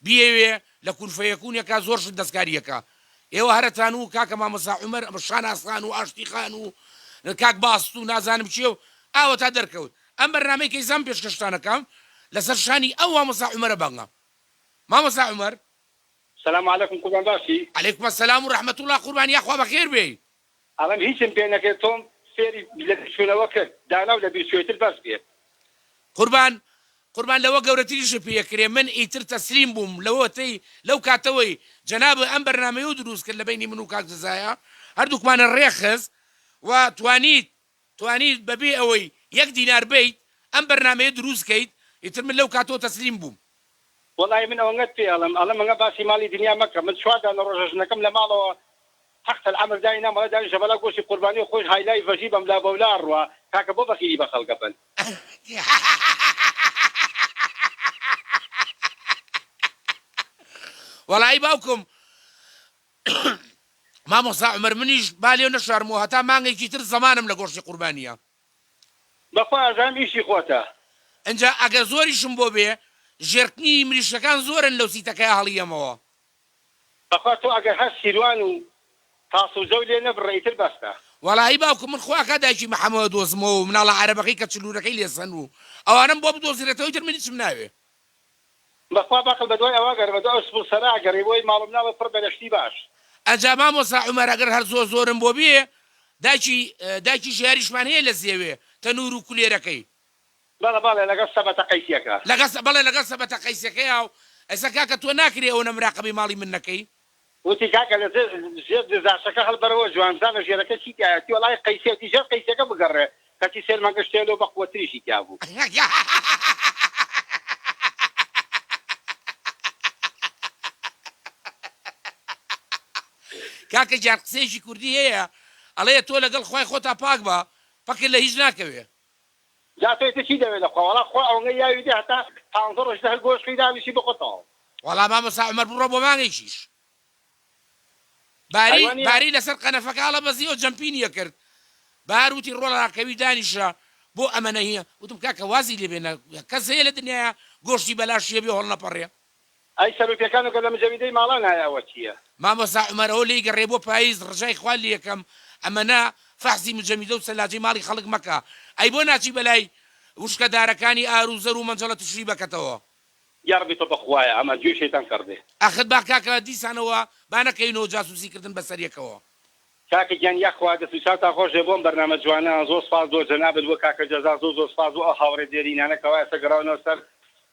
بیەوێ لە کون فەیەکونێکا زۆر شت دەستکاریەکا ئێوە هەرەتان و کاکە مامۆستا عومەر ئەمە شاناز خان و ئاشتی خان و کاک باست و نازانم کێ و ئاوەتا دەرکەوت ئەم بەرنامەی کە ئیستا من پێشکەشتان ئەکەم لەسەر شانی ئەو مامۆستا عومەرە بانگە مامۆستا عومەر. سلام علیکم قوربان باشی. علیکم السلام و رحمە اللە قوربان یاخوا بەخێر بێی. ئەڵێم هیچم پێ نەکرد تۆم فێری لەبیرچوونەوە کرد دانا و لەبیرچوویتر بەس بێت. قوربان قوربان لەوە گەورەتریشت پێ ئەکرێ من ئیتر تەسلیم بووم لەوەتەی لەو کاتەوەی جەنابت ئەم بەرنامەیەو دروست کرد لە بەینی من و کاک جەزایا هەردووکمانت ڕێکخست و توانیت توانیت بەبێ ئەوەی یەک دینار بەیت ئەم بەرنامەیە دروست کەیت ئیتر من لەو کاتەوە تەسلیم بووم. وەڵاهی من ئەوەنگەت پێ ئەڵێم ئەڵێم ئەنگە باسی ماڵی دنیا مەکە من چوار دانە ڕۆژە ژنەکەم لە ماڵەوە حەقت العمر داینام ئەڵێ دانیشە بەلا گۆشتی قوربانی و خۆش هایلای ڤەژی بەملا بەولا ئەڕوا کاکە بۆ بەخیلی بە خەڵک ئەبەن. وەڵایی باوکم مامۆستا عومەر منیش با لێو نەشارمەوە هەتا مانگێکی تر زەمانم لە گۆشتی قوربانیە. بەخوا ئەزانم ئیشی خۆتە. ئنجا ئەگەر زۆریشم بۆ بێ ژێرکنی مریشکەکان زۆرن لەو سیتەکەیا هەڵیەمەوە. بەخوا تۆ ئەگەر هەر سیروان و تاس و جەو لێ نەبڕێ ئیتر بەستە. وەڵاهی باوکم من خوا کا دایکی محەمەد دۆزمەوە و مناڵە عەرەبەکەی کە چلورەکەی لێ سەن و ئەوانەم بۆ بدۆزرێتەوە ئیتر من هیچم ناوێ. بەخوا بەقڵ بەدوای ئەوە گەڕێ بەدوای ئەو سپڵسەرە ئەگەڕێ بۆی ماڵ و مناڵت پڕ بێ لە شتی باش. ئەجا مامۆستا عومەر ئەگەر هەر زۆر زۆرم بۆ بێ دایکی دایکی ژیاریشمان هەیە لە زێوێ تەنور و کولێرەکەی. بەڵێ بەڵێ لەگەڵ سەبەتە قەیسیەکە. لەگەڵ بەڵێ لەگەڵ سەبەتە قەیسەکەیا و ئێستا کاکە تۆ ناکرێ ئەوەنە مراقەبەی ماڵی من نەکەی. وتی کاکە لە ژێر دزاشەکە هەڵبەرەوە جوان بزانە ژێرەکە چی تیایە وتی وەڵاهی قەیسیە وتی ژێر قەیسیەکە بگەڕێ کەچی سێرمەکە شتێ لۆ بەقوەتریشی تیا بوو. کاکە گیان قسەیەکی کوردی هەیە ئەڵێ تۆ لەگەڵ خوای خۆتا پاک بە پەکت لە هیچ ناکەوێ. جا تۆ ئیتر چی دەوێ لە خوا وەڵا خوا ئەوەنگە یاوی دێ هەتا پانزە ڕۆژ تر هەر گۆشت خۆی دانیشی بخۆ تەواو. وەڵا مامۆستا عومەر بڕۆ بۆ مانگێکیش باری ئەی وانیە؟ باری لەسەر قەنەفەکە هەڵەبەزیەوە جەمپینی ئەکرد بار وتی ڕۆڵە ڕاکەوی دانیشە بۆ ئەمەنە هیە وتم کاکە وازی لێ بێنە کەس هەیە لە دنیایا گۆشتی بەلاشیە بێ هەڵنەپەڕێ. ئەی سەروپێکانو کە لە مجەویدەی ماڵان هەیە ئەوە چیە؟ مامۆستا عومەر ئەوە لێی گەڕێ بۆ پایز ڕجای خوا لێکەم ئەمەنە فەحسی مجەمیدە و سەلاجەی ماڵی خەڵک مەکە ئەی بۆ ناچی بەلای وشکە دارەکانی ئارو زەر و مەنجەڵە تشری بەکەتەوە. یاڕەبی تۆ بەخوایە ئەمان گوێی شەیتان کەڕ بێ. ئەخر با کاکە دیسانەوە با نەکەوینەوە جاسوسی کردن بەسەر یەکەوە. کاکە گیان یاخوا دەست و چاوتان خۆش بێ بۆم بەرنامە جوانە زۆر سپاس بۆ جەنابت بۆ کاکە جەزا زۆر زۆر سپاس بۆ ئەو هاوڕێ دێرینانە کەوا ئێستا گەڕاونەوە سەر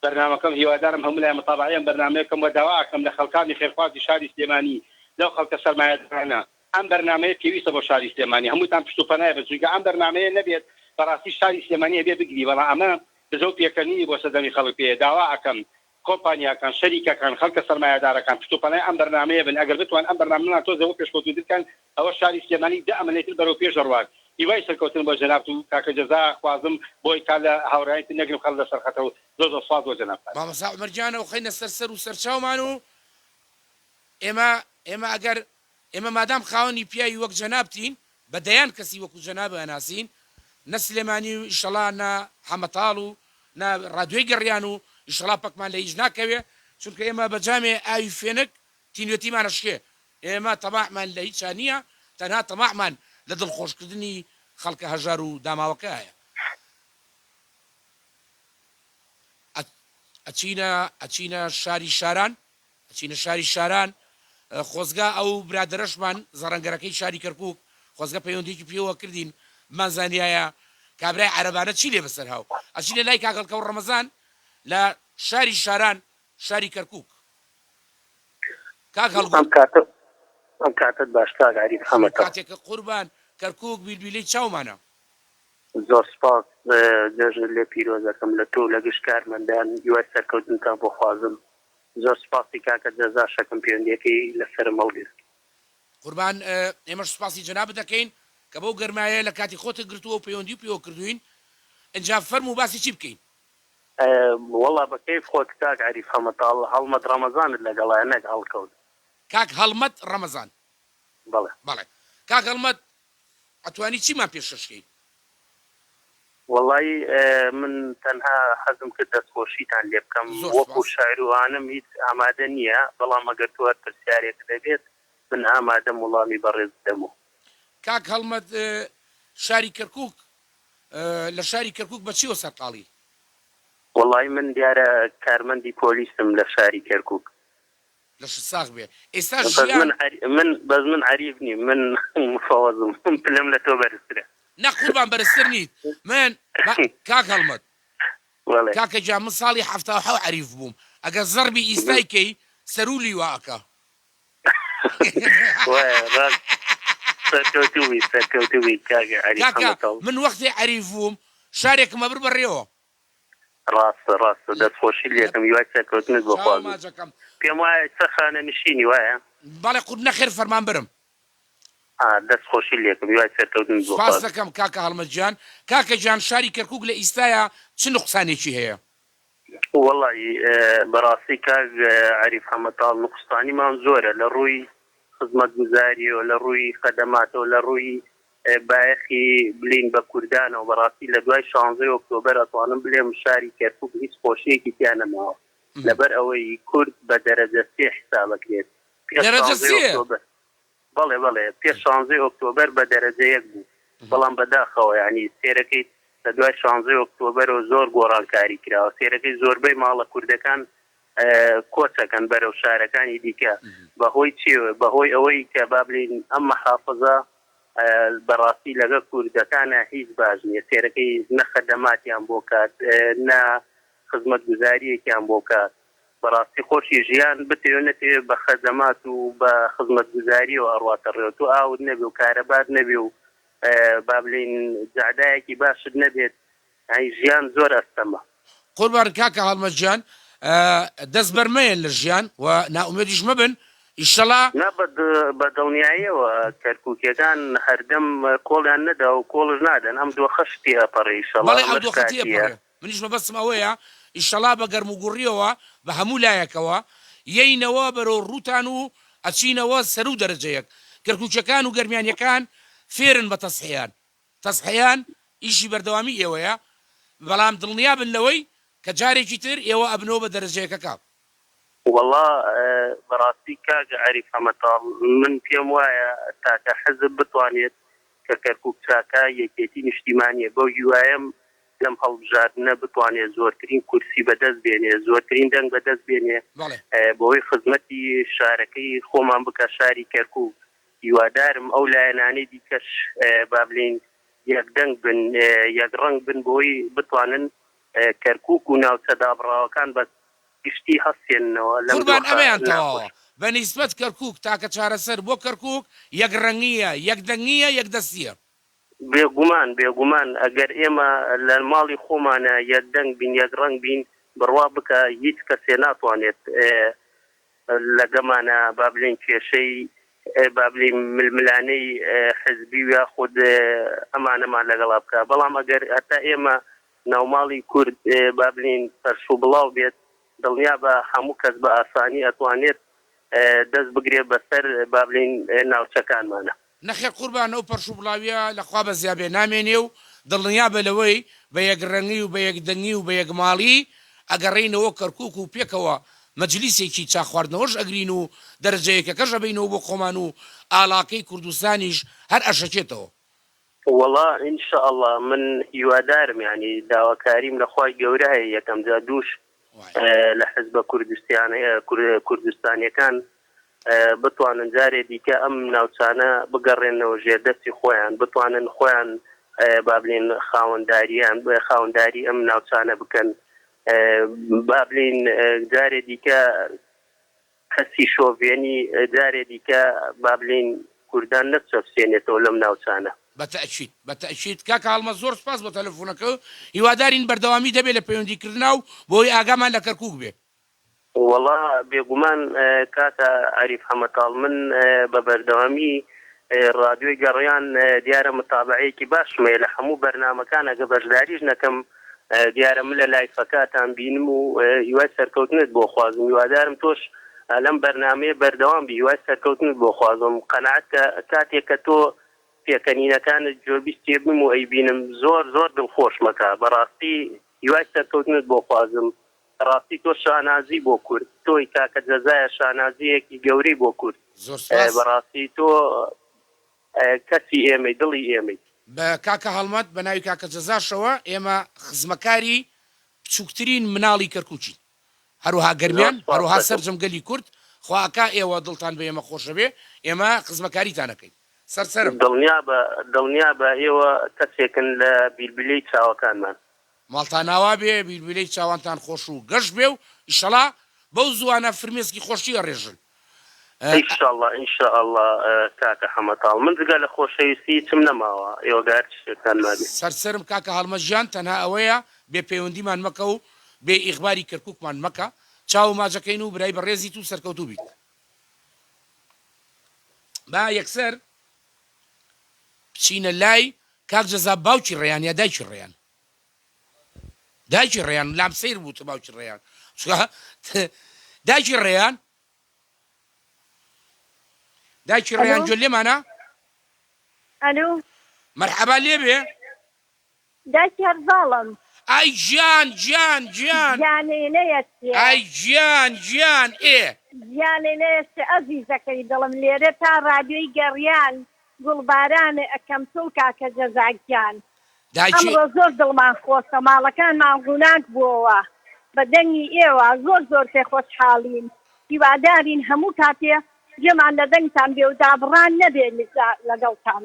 بەرنامەکەم هیوادارم هەموو لای متابەعەی ئەم بەرنامەیە بکەم وە داوا ئەکەم لە خەڵکانی خێرخوازی شاری سلێمانی لەو خەڵکە سەرمایەدارانە ئەم بەرنامەیە پێویستە بۆ شاری سلێمانی هەمووتان پشت و پەنای بن چونکە ئەم بەرنامەیە نەبێت بەڕاستی شاری سلێمانی ئەبێ بگری بەڵام ئەمە بزە و پێکەنینی بۆ سەردەمی خەڵک پێیە داوا ئەکەم کۆمپانیاکان، شەریکەکان، خەڵکە سەرمایەدارەکان پشت و پەنای ئەم بەرنامەیە بن، ئەگەر بتوان ئەم بەرنامەمان تۆزێ بۆ پێشکەوتووتر کەن ئەوە شاری سلێمانی دە ئەمەنەی تر بەرەو پێش دەڕوات. هیوای سەرکەوتن بۆ جەنابت و کاکە جەزا خوازم بۆی تا لە هاوڕێیانی تر نەگرم خەڵک لەسەر خەتە و زۆر زۆر سوپاس بۆ جەنابتان. مامۆستا عومەر گیان ئەوخەینە سەر سەر و سەرچاومان و ئێمە ئێمە ئەگەر ئێمە مادام خاوەنی پیاوی وەک جەنابتین بە دەیان کەسی وەکو جەنابت ئەناسین نە سلێمانی و ئیشەڵا نە حەمەتاڵ و نە ڕادیۆی گەڕیان و ئیشەڵا پەکمان لە هیچ ناکەوێ چونکە ئێمە بە جامێ ئاوی فێنک تینوێتیمان ئەشکێ ئێمە تەماعمان لە هیچا نییە تەنها تەماعمان لە دڵخۆشکردنی خەڵکە هەژار و داماوەکەیە ئەچینە ئەچینە شاری شاران ئەچینە شاری شاران خۆزگا ئەو برادەرەشمان زەڕەنگەرەکەی شاری کەرکوک خۆزگە پەیوەندیەکی پێوە کردین. بمانزانیایە کابرای عەرەبانە چی لێ بەسەر هاو ئەچینە لای کاک هەڵکەوت ڕەمەزان لە شاری شاران شاری کەرکوک کاک ئەم هەڵگورد. کاتە ئەم کاتەت باش کاک عەریف هەموو حەمەتەڵ. کاتێکە قوربان کەرکوک بیلبیلەی چاومانە. زۆر سپاس جەژنت لێ پیرۆز ئەکەم لە تۆ و لە گشت کارمەندان هیوای سەرکەوتنتان بۆ خوازم زۆر سپاسی کاکە جەزاش ئەکەم پەیوەندیەکەی لەسەرم هەڵگرت. قوربان ئێمەش سوپاسی جەنابت دەکەین کە بەو گەرمایە لە کاتی خۆتت گرتووە و پەیوەندیو پێوە کردووین ئینجا فەرموو باسی چی بکەین؟ وەڵا بە کەیف خۆت کاک عەریف حەمەتاڵ هەڵمەت ڕەمەزانت لەگەڵایە نەک هەڵکەوت. کاک هەڵمەت ڕەمەزان. بەڵێ. بەڵێ کاک هەڵمەت ئەتوانی چیمان پێشکەش کەی؟ وەڵایی من تەنها حەزم کرد دەستخۆشیتان لێ بکەم زۆر وەکو سوپاس. شاعیر و ئانم هیچ ئامادە نییە بەڵام ئەگەر تۆ هەر پرسیارێکت هەبێت من ئامادەم وڵامی بەڕێز بدەمەوە. کاک هەڵمەت شاری کەرکوک لە شاری کەرکوک بە چیوە سەرقاڵی؟ وەڵایی من دیارە کارمەندی پۆلیسم لە شاری کەرکوک. لەشت ساغ بێ ئێستا بەس ژیان. من من بەس من عەریف نیم من مفەوەزم پلەم لە تۆ بەرزترە. نا قوربان بەرزتر نیت من با کاک هەڵمەت بەڵێ. کاکە گیان من ساڵی 77 عەریف بووم ئەگەر زەڕبی ئیستای کەی سەروو لیوا ئەکا. وایە ڕاست سەرکەوتوو بیت سەرکەوتوو بیت کاک عەریف کاکە حەمەتاڵ. من وەختێ عەریف بووم شارێکم ئەبرد بەڕێوە. ڕاستە ڕاستە دەست خۆشیت لە لێکەم هیوای سەرکەوتنت بۆ چاوە خوازم ماچەکەم. پێم وایە ئێستا خانەنشینی وایە؟ بەڵێ قورب نەخێر فەرمانبەرم. ئا دەست خۆشیت لێکەم هیوای سەرکەوتنت بۆ سوپاست خوازم. دەکەم کاکە هەڵمەت گیان. کاکە گیان شاری کەرکوک لە ئیستایا چ نوقسانێکی هەیە؟ وەڵایی بەڕاستی کاک عەریف حەمەتاڵ نوقستانیمان زۆرە لە ڕووی خزمەتگوزاریەوە لە ڕووی خەدەماتەوە لە ڕووی بایەخی بلین بە کوردانەوە بەڕاستی لە دوای شانزەی ئۆکتۆبەر ئەتوانم بلێم شاری کەرکوک هیچ خۆشیەکی تیا نەماوە لەبەر ئەوەی کورد بە دەرەجە سێ حسابەکرێت پێش دەرەجە شانزەی سێ؟ ئۆکتۆبەر بەڵێ بەڵێ پێش شانزەی ئۆکتۆبەر بە دەرەجە یەک بوو بەڵام بەداخەوە یانی سێرەکەی لە دوای شانزەی ئۆکتۆبەرەوە زۆر گۆڕانکاری کراوە سێرەکەی زۆربەی ماڵە کوردەکان کۆچەکەن بەرەو شارەکانی دیکە بەهۆی چی بەهۆی ئەوەی کە با بلین ئەم مەحافزە بەڕاستی لەگە کوردەکانە هیچ باش نییە سێرەکەی نە خەدەماتیان بۆ کات نە خزمەتگوزاریەکیان بۆ کات بەڕاستی خۆشی ژیان بتەوێ نەتەوێ بە خەدەمات و بە خزمەتگوزاریەوە ئەڕواتە ڕێوە تۆ ئاوت نەبێ و کارەبات نەبێ و با بلێین جەعدایەکی باشت نەبێت یانی ژیان زۆر ئەستەمە. قوربان کاکە هەڵمەت گیان دەست بەر مەیەن لە ژیان و نائومێدیش مەبن ئیشەڵا. نا بە دڵنیاییەوە کەرکوکیەکان هەردەم کۆڵیان نەداوە و کۆڵش نادەن ئەم دۆخەش تێئەپەڕێ ئیشەڵا بەڵێ ئەو ئەمەش دۆخە کاتیە. تێئەپەڕێ منیش مەبەستم ئەوەیە ئیشەڵا بە گەرموگوڕیەوە بە هەموو لایەکەوە یەینەوە بەرەو ڕووتان و ئەچینەوە سەروو دەرەجە یەک کەرکوکیەکان و گەرمیانیەکان فێرن بە تەسحیان تەزحیان ئیشی بەردەوامی ئێوەیە، بەڵام دڵنیابن لەوەی کە جارێکی تر ئێوە ئەبنەوە بە دەرەجە یەکەکە. وەڵا بەڕاستی کاک عەریف حەمەتاڵ من پێم وایە تاکە حزب بتوانێت کە کەرکوک چاکە یەکێتی نیشتیمانیە بەو هیوایەم لەم هەڵبژاردنە بتوانێت زۆرترین کورسی بەدەست بێنێ زۆرترین دەنگ بەدەست بێنێ بەڵێ. بۆی خزمەتی شارەکەی خۆمان بکا شاری کەرکوک هیوادارم ئەو لایەنانەی دیکەش با بلێین یەک دەنگ بن، یەک ڕەنگ بن بۆی بتوانن کەرکوک و ناوچە دابڕاوەکان بە گشتی هەستێننەوە لەم قوربان دۆخە ئەمەیان تەواوە ناخۆشە. بە نیسبەت کەرکوک تاکە چارەسەر بۆ کەرکوک یەک ڕەنگییە، یەک دەنگییە، یەک دەستییە. بێگومان بێگومان ئەگەر ئێمە لە ماڵی خۆمانا یەک دەنگ بین، یەک ڕەنگ بین بڕوا بکە هیچ کەسێ ناتوانێت لەگەمانە با بلێین کێشەی با بلێین ململانێی حزبی و یاخود ئەمانەمان لەگەڵا بکا بەڵام ئەگەر هەتا ئێمە ناوماڵی کورد با بلێین پەرش و بڵاو بێت دڵنیابە هەموو کەس بە ئاسانی ئەتوانێت دەست بگرێت بەسەر با بلێین ناوچەکانمانە. نەخێر قوربان ئەو پەرشوبڵاویە لە خوا بەزیا بێ نامێنێ و دڵنیابە لەوەی بە یەک ڕەنگی و بە یەک دەنگی و بە یەک ماڵی ئەگەڕێینەوە کەرکوک و پێکەوە مەجلیسێکی چا خواردنەوەش ئەگرین و دەرەجە یەکەکەش ئەبەینەوە بۆ خۆمان و ئاڵاکەی کوردستانیش هەر ئەشەکێتەوە. وەڵا ان شاء اللە من هیوادارم یانی داواکاریم لە خوای گەورە هەیە یەکەم جا دووش لە حزبە کوردستانیەکان بتوانن جارێ دیکە ئەم ناوچانە بگەڕێنەوە ژێردەستی خۆیان بتوانن خۆیان با بلێن خاوەنداریان خاوەنداری ئەم ناوچانە بکەن با بلێین جارێ دیکە هەستی شۆڤێنی جارێ دیکە با بلێین کوردان نەچەپسێنێتەوە لەم ناوچانە. بە تەئکید بە تەئکید کاکە هەڵمەت زۆر سوپاس بۆ تەلەفونەکە هیوادارین بەردەوامیت هەبێ لە پەیوەندی کردنا و بۆی ئاگامان لە کەرکوک بێ. وەڵا بێگومان کاکە عەریف حەمەتاڵ من بە بەردەوامی ڕادیۆی گەڕیان دیارە متابەعەیەکی باشم هەیە لە هەموو بەرنامەکان ئەگە بەشداریش نەکەم دیارە من لە لایفەکاتان بینم و هیوای سەرکەوتنت بۆ خوازم هیوادارم تۆش لەم بەرنامەیە بەردەوام بی هیوای سەرکەوتنت بۆ خوازم قەناعەت کە کاتێک کە تۆ پێکەنینەکانت گوێبیستی بم و ئەیبینم زۆر زۆر دڵخۆشمەکە بەڕاستی هیوای سەرکەوتنت بۆ خوازم ڕاستی تۆ شانازی بۆ کورد تۆی کاکە جەزایە شانازیەکی گەورەی بۆ کورد زۆر سوپاس. بەڕاستی تۆ کەسی ئێمەی دڵی ئێمەی. بە کاکە هەڵمەت بە ناوی کاکە جەزاشەوە ئێمە خزمەکاری بچوکترین مناڵی کەرکوکین هەروەها زۆر گەرمیان سوپاس هەروەها دەکەم. سەرجەم گەلی کورد خوا ئەکا ئێوە دڵتان بە ئێمە خۆشەبێ ئێمە خزمەکاریتان ئەکەین سەر سەرم. دڵنیابە دڵنیابە ئێوە کەسێکن لە بیلبیلەی چاوەکانمان. ماڵتان ئاوا بێ بیلبیلەی چاوانتان خۆش و گەش بێ و ئیشەڵا بەو زووانە فرمێسکی خۆشی ئەڕێژن. ئیشەڵا ئینشائەڵا کاکە حەمە تاڵ من جگە لە خۆشەویستی هیچم نەماوە ئێوە گەر هەر شتێکتان مابێ. سەر سەرم کاکە هەڵمەت ژیان تەنها ئەوەیە بێ پەیوەندیمان مەکە و بێ ئیخباری کەرکوکمان مەکە چاوو ماجەکەین و برای بەڕێزیت و سەرکەوتوو بیت با یەکسەر بچینە لای کاک جەزا باوکی ڕەیان یا دایکی ڕەیان دایکی ڕەیان لام سەیر بوو تە باوکی ڕەیان چونکە دایکی ڕەیان دایکی ڕەیان ئەلۆ گوێ لێمانە ئەلۆ مەرحەبا لێبێ دایکی هەرزاڵم. ئای گیان گیان گیان. گیانێ نەیەتێ. ئای گیان گیان ئێ. گیانێ نەیەتێ ئەزیزەکەی دڵم لێرە تا ڕادیۆی گەڕیان گوڵبارانێ ئەکەم تۆ و کاکە جەزا گیان دایکی. ئەمڕۆ زۆر دڵمان خۆشە ماڵەکانمان ڕووناک بۆوە بە دەنگی ئێوە زۆر زۆر پێ خۆشحاڵین هیوادارین هەموو کاتێ گوێمان لە دەنگتان بێ و دابڕان نەبێ لەگەڵتان.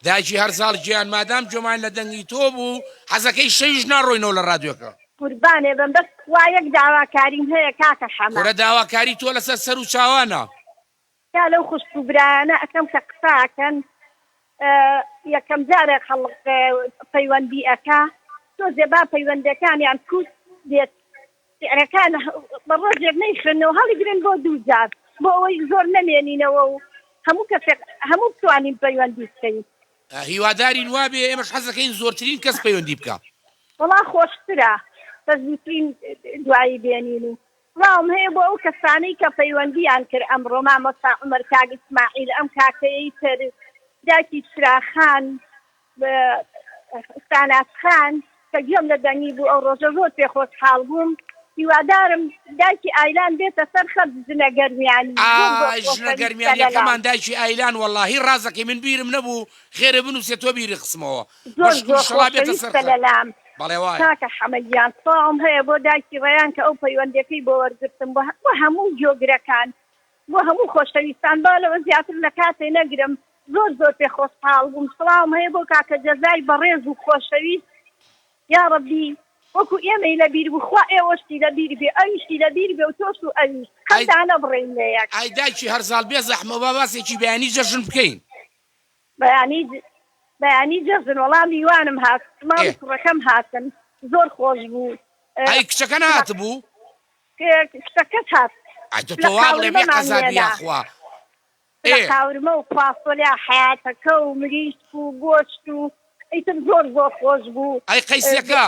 دایکی هەرزاڵ گیان مادام گوێمان لە دەنگی تۆ بوو حەزەکەی شەویش ناڕۆینەوە لە ڕادیۆکە. قوربانێ بم بەس تخوا یەک داواکاریم هەیە کاکە حەمە. کورە داواکاری تۆ لەسەر سەر و چاوانە. تکا لەو خوشک و برایانە ئەکەم کە قسە ئەکەن یەکەم جارە خەڵک پەیوەندی ئەکا تۆزێ با پەیوەندەکانیان کورت بێت شیعرەکان بە ڕۆژێک نەیخوێننەوە هەڵیگرن بۆ دووجار بۆ ئەوەی زۆر نەمێنینەوە و هەموو کەسێک هەموو بتوانین پەیوەندی بکەین. هیوادارین وابێ ئێمەش حەزەکەین زۆرترین کەس پەیوەندی بکا. وەڵا خۆشترە بە زووترین دوایی بێنین و سڵاوم هەیە بۆ ئەو کەسانەی کە پەیوەندیان کرد ئەمڕۆ مامۆستا عومەر کاک ئیسماعیل ئەم کاکەیەی تر داکی چراخان ساناز خان کە گوێم لە دەنگی بوو ئەو ڕۆژە زۆر پێ خۆشحاڵ بووم هیوادارم دایکی ئایلان بێتە سەر خەت ژنە گەرمیانی زۆر زۆر ئای ژنە خۆشەویستە لەلام. گەرمیانیەکەمان دایکی ئایلان وەڵاهی ڕازەکەی من بیرم نەبوو خێرە بنوسێ تۆ بیری خسمەوە زۆر بەشکو زۆر ئیشەڵا بێتە سەر خۆشەویستە خەت لەلام بەڵێ وایە. کاکە حەمە گیان سڵاوم هەیە بۆ دایکی ڕەیان کە ئەو پەیوەندیەکەی بۆ وەرگرتم بۆ هەموو گۆگرەکان بۆ هەموو خۆشەویستان با لەوە زیاتر لە کاتێ نەگرم زۆر زۆر پێ خۆشحاڵ بووم سڵاوم هەیە بۆ کاکە جەزای بەڕێز و خۆشەویست یاڕەبی وەکو ئێمەی لەبیر بوو خوا ئێوەشتی لەبیر بێ ئەویشی لەبیر بێ و تۆش و ئەویش قەت ئەی دانەبڕێین لە یەک. ئای دایکی هەرزاڵ بێ زەحمە با باسێکی بەیانی جەژن بکەین. بەیانی بەیانی جەژن وەڵا میوانم هات ئێ. ماڵی کوڕەکەم هاتن زۆر خۆش بوو ئەی کچەکە نەهاتبوو؟ کچەکەت هات ئەی تۆ لە تۆ وا بڵێ بێ قاورمەمان قەزا بی هێنا یاخوا لە ئێ. قاورمە و فاسۆلیا حەیاتەکە و مریشک و گۆشت و ئیتر زۆر زۆر خۆش بوو ئەی قەیسیەکە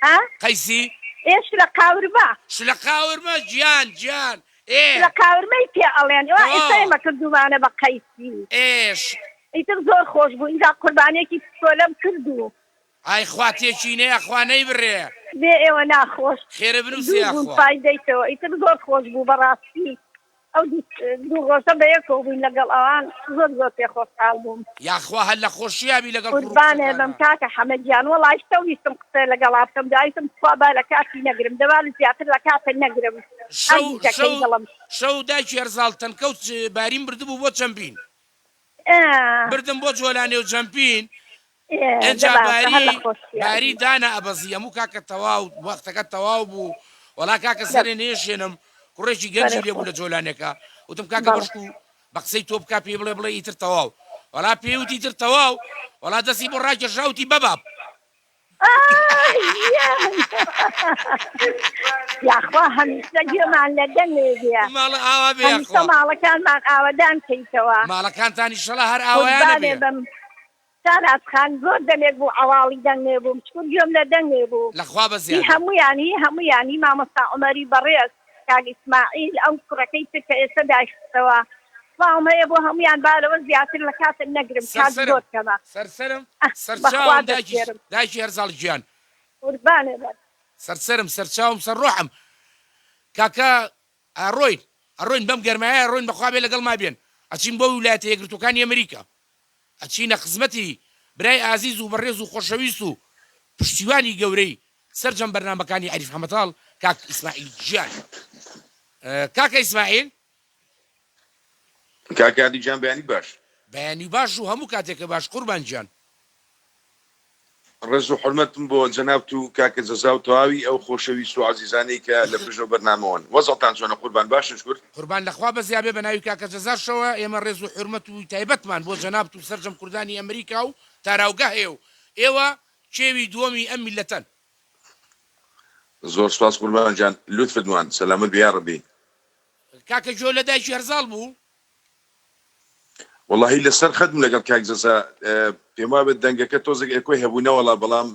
ها قەیسی؟ ئێ شلە قاورمە. شلە قاورمە گیان گیان ئێ. شلە قاورمەی پێ ئەڵێن ئێ ئێستا تەواوە. ئێمە کردوومانە بە قەیسی. ئێ ش. ئیتر زۆر خۆش بوو ئینجا قوربانیەکی پسۆلەم کرد و. ئای خوا تێکی نەیە خوا نەیبڕێ. بێ ئێوە ناخۆش خێرە بنوسێ دوور بوون یاخوا. فایدەیتەوە ئیتر زۆر خۆش بوو بەڕاستی ئەو دوو ڕۆژە بەیەکەوە بووین لەگەڵ ئەوان زۆر زۆر پێ خۆشحاڵ بووم. یاخوا هەر لە خۆشیا بی لەگەڵ کوڕو قوربانێ بم کچەکانا. کاکە حەمە گیان وەڵای شەو ویستم قسەی لەگەڵا بکەم جا ویستم تخوا با لە کاتی نەگرم دەبا زیاتر لە کاتە نەگرم شەو ئازیزەکەی شەو دڵم. شەو دایکی هەرزاڵ تەنکەو باریم بردبوو بۆ چەمپین ئا. بردم بۆ جۆلانێ و جەمپین. ئێ دە ئینجا باشە هەر باری لە خۆشتیا باری بی. دانا ئەبەزی ئەموو کاکە تەواو وەختەکە تەواو بوو وەڵا کاکە دە سەرێ نەیەشێنم کوڕێکی بەرێ گەنجی لێ بوو خۆش لە جۆلانێکا وتم کاکە بەڵێ. بەشکو بە قسەی تۆ بکا پێی بڵێ بڵێ ئیتر تەواو وەڵا پێی وتی ئیتر تەواو وەڵا دەستی بۆ ڕاکێشا وتی بەباب. ئای گیان یاخوا هەمیشە گوێمان لە دەنگێ بێ ماڵە ئاوا بێ هەمیشە یاخوا. ماڵەکانمان ئاوەدان کەیتەوە. ماڵەکانتان ئیشەڵا هەر ئاوایانە قوربانێ بێ. بم ساراز خان زۆر دەمێک بوو عەواڵی دەنگێ بووم چکور گوێم لە دەنگێ بوو لە خوا هی بەزیاد بێ. هەموویان هی هەموویان هی مامۆستا عومەری بەڕێز کاک ئیسماعیل ئەو کوڕەکەی تر کە ئێستا دایخستەوە سڵاوم هەیە بۆ هەموویان با لەوە زیاتر لە کاتت نەگرم سەر کات سەرم زۆر کەمە سەر سەرم ئەه سەر بەخوا چاوم دایکی دەسپێرم. دایکی هەرزاڵ گیان. قوربانێ بم. سەر سەرم سەر چاوم سەر ڕۆحم کاکە ئەڕۆین ئەڕۆین بەم گەرمایە ئەڕۆین بەخوا بێ لەگەڵما بێن ئەچین بۆ ویلایەتە یەکگرتووەکانی ئەمریکا ئەچینە خزمەتی برای ئازیز و بەڕێز و خۆشەویست و پشتیوانی گەورەی سەرجەم بەرنامەکانی عەریف حەمەتاڵ کاک ئیسماعیل گیان کاکە ئیسماعیل. کاک هادی گیان بەیانیت باش. بەیانی باش و هەموو کاتێکە باش قوربان گیان. ڕێز و حورمەتم بۆ جەنابت و کاکە جەزا و تەواوی ئەو خۆشەویست و عەزیزانەی کە لە پشت ئەو بەرنامەوەن. وەزعتان چۆنە قوربان باشن شکور؟ قوربان لە خوا بەزیابێ بە ناوی کاکە جەزاشەوە ئێمە ڕێز و حورمەت و تایبەتمان بۆ جەنابت و سەرجەم کوردانی ئەمریکا و تاراوگە هەیە و ئێوە کێوی دووەمی ئەم میللەتەن. زۆر سوپاس قوربان گیان لوتفت نواند سەلامەت بی یاڕەبی. کاکە گوێ لە دایکی هەرزاڵ بوو؟ وەڵاهی لەسەر خەت بووم لەگەڵ کاک جەزا پێم وابێت دەنگەکە تۆزێک ئێکۆی هەبوو نەوەڵا بەڵام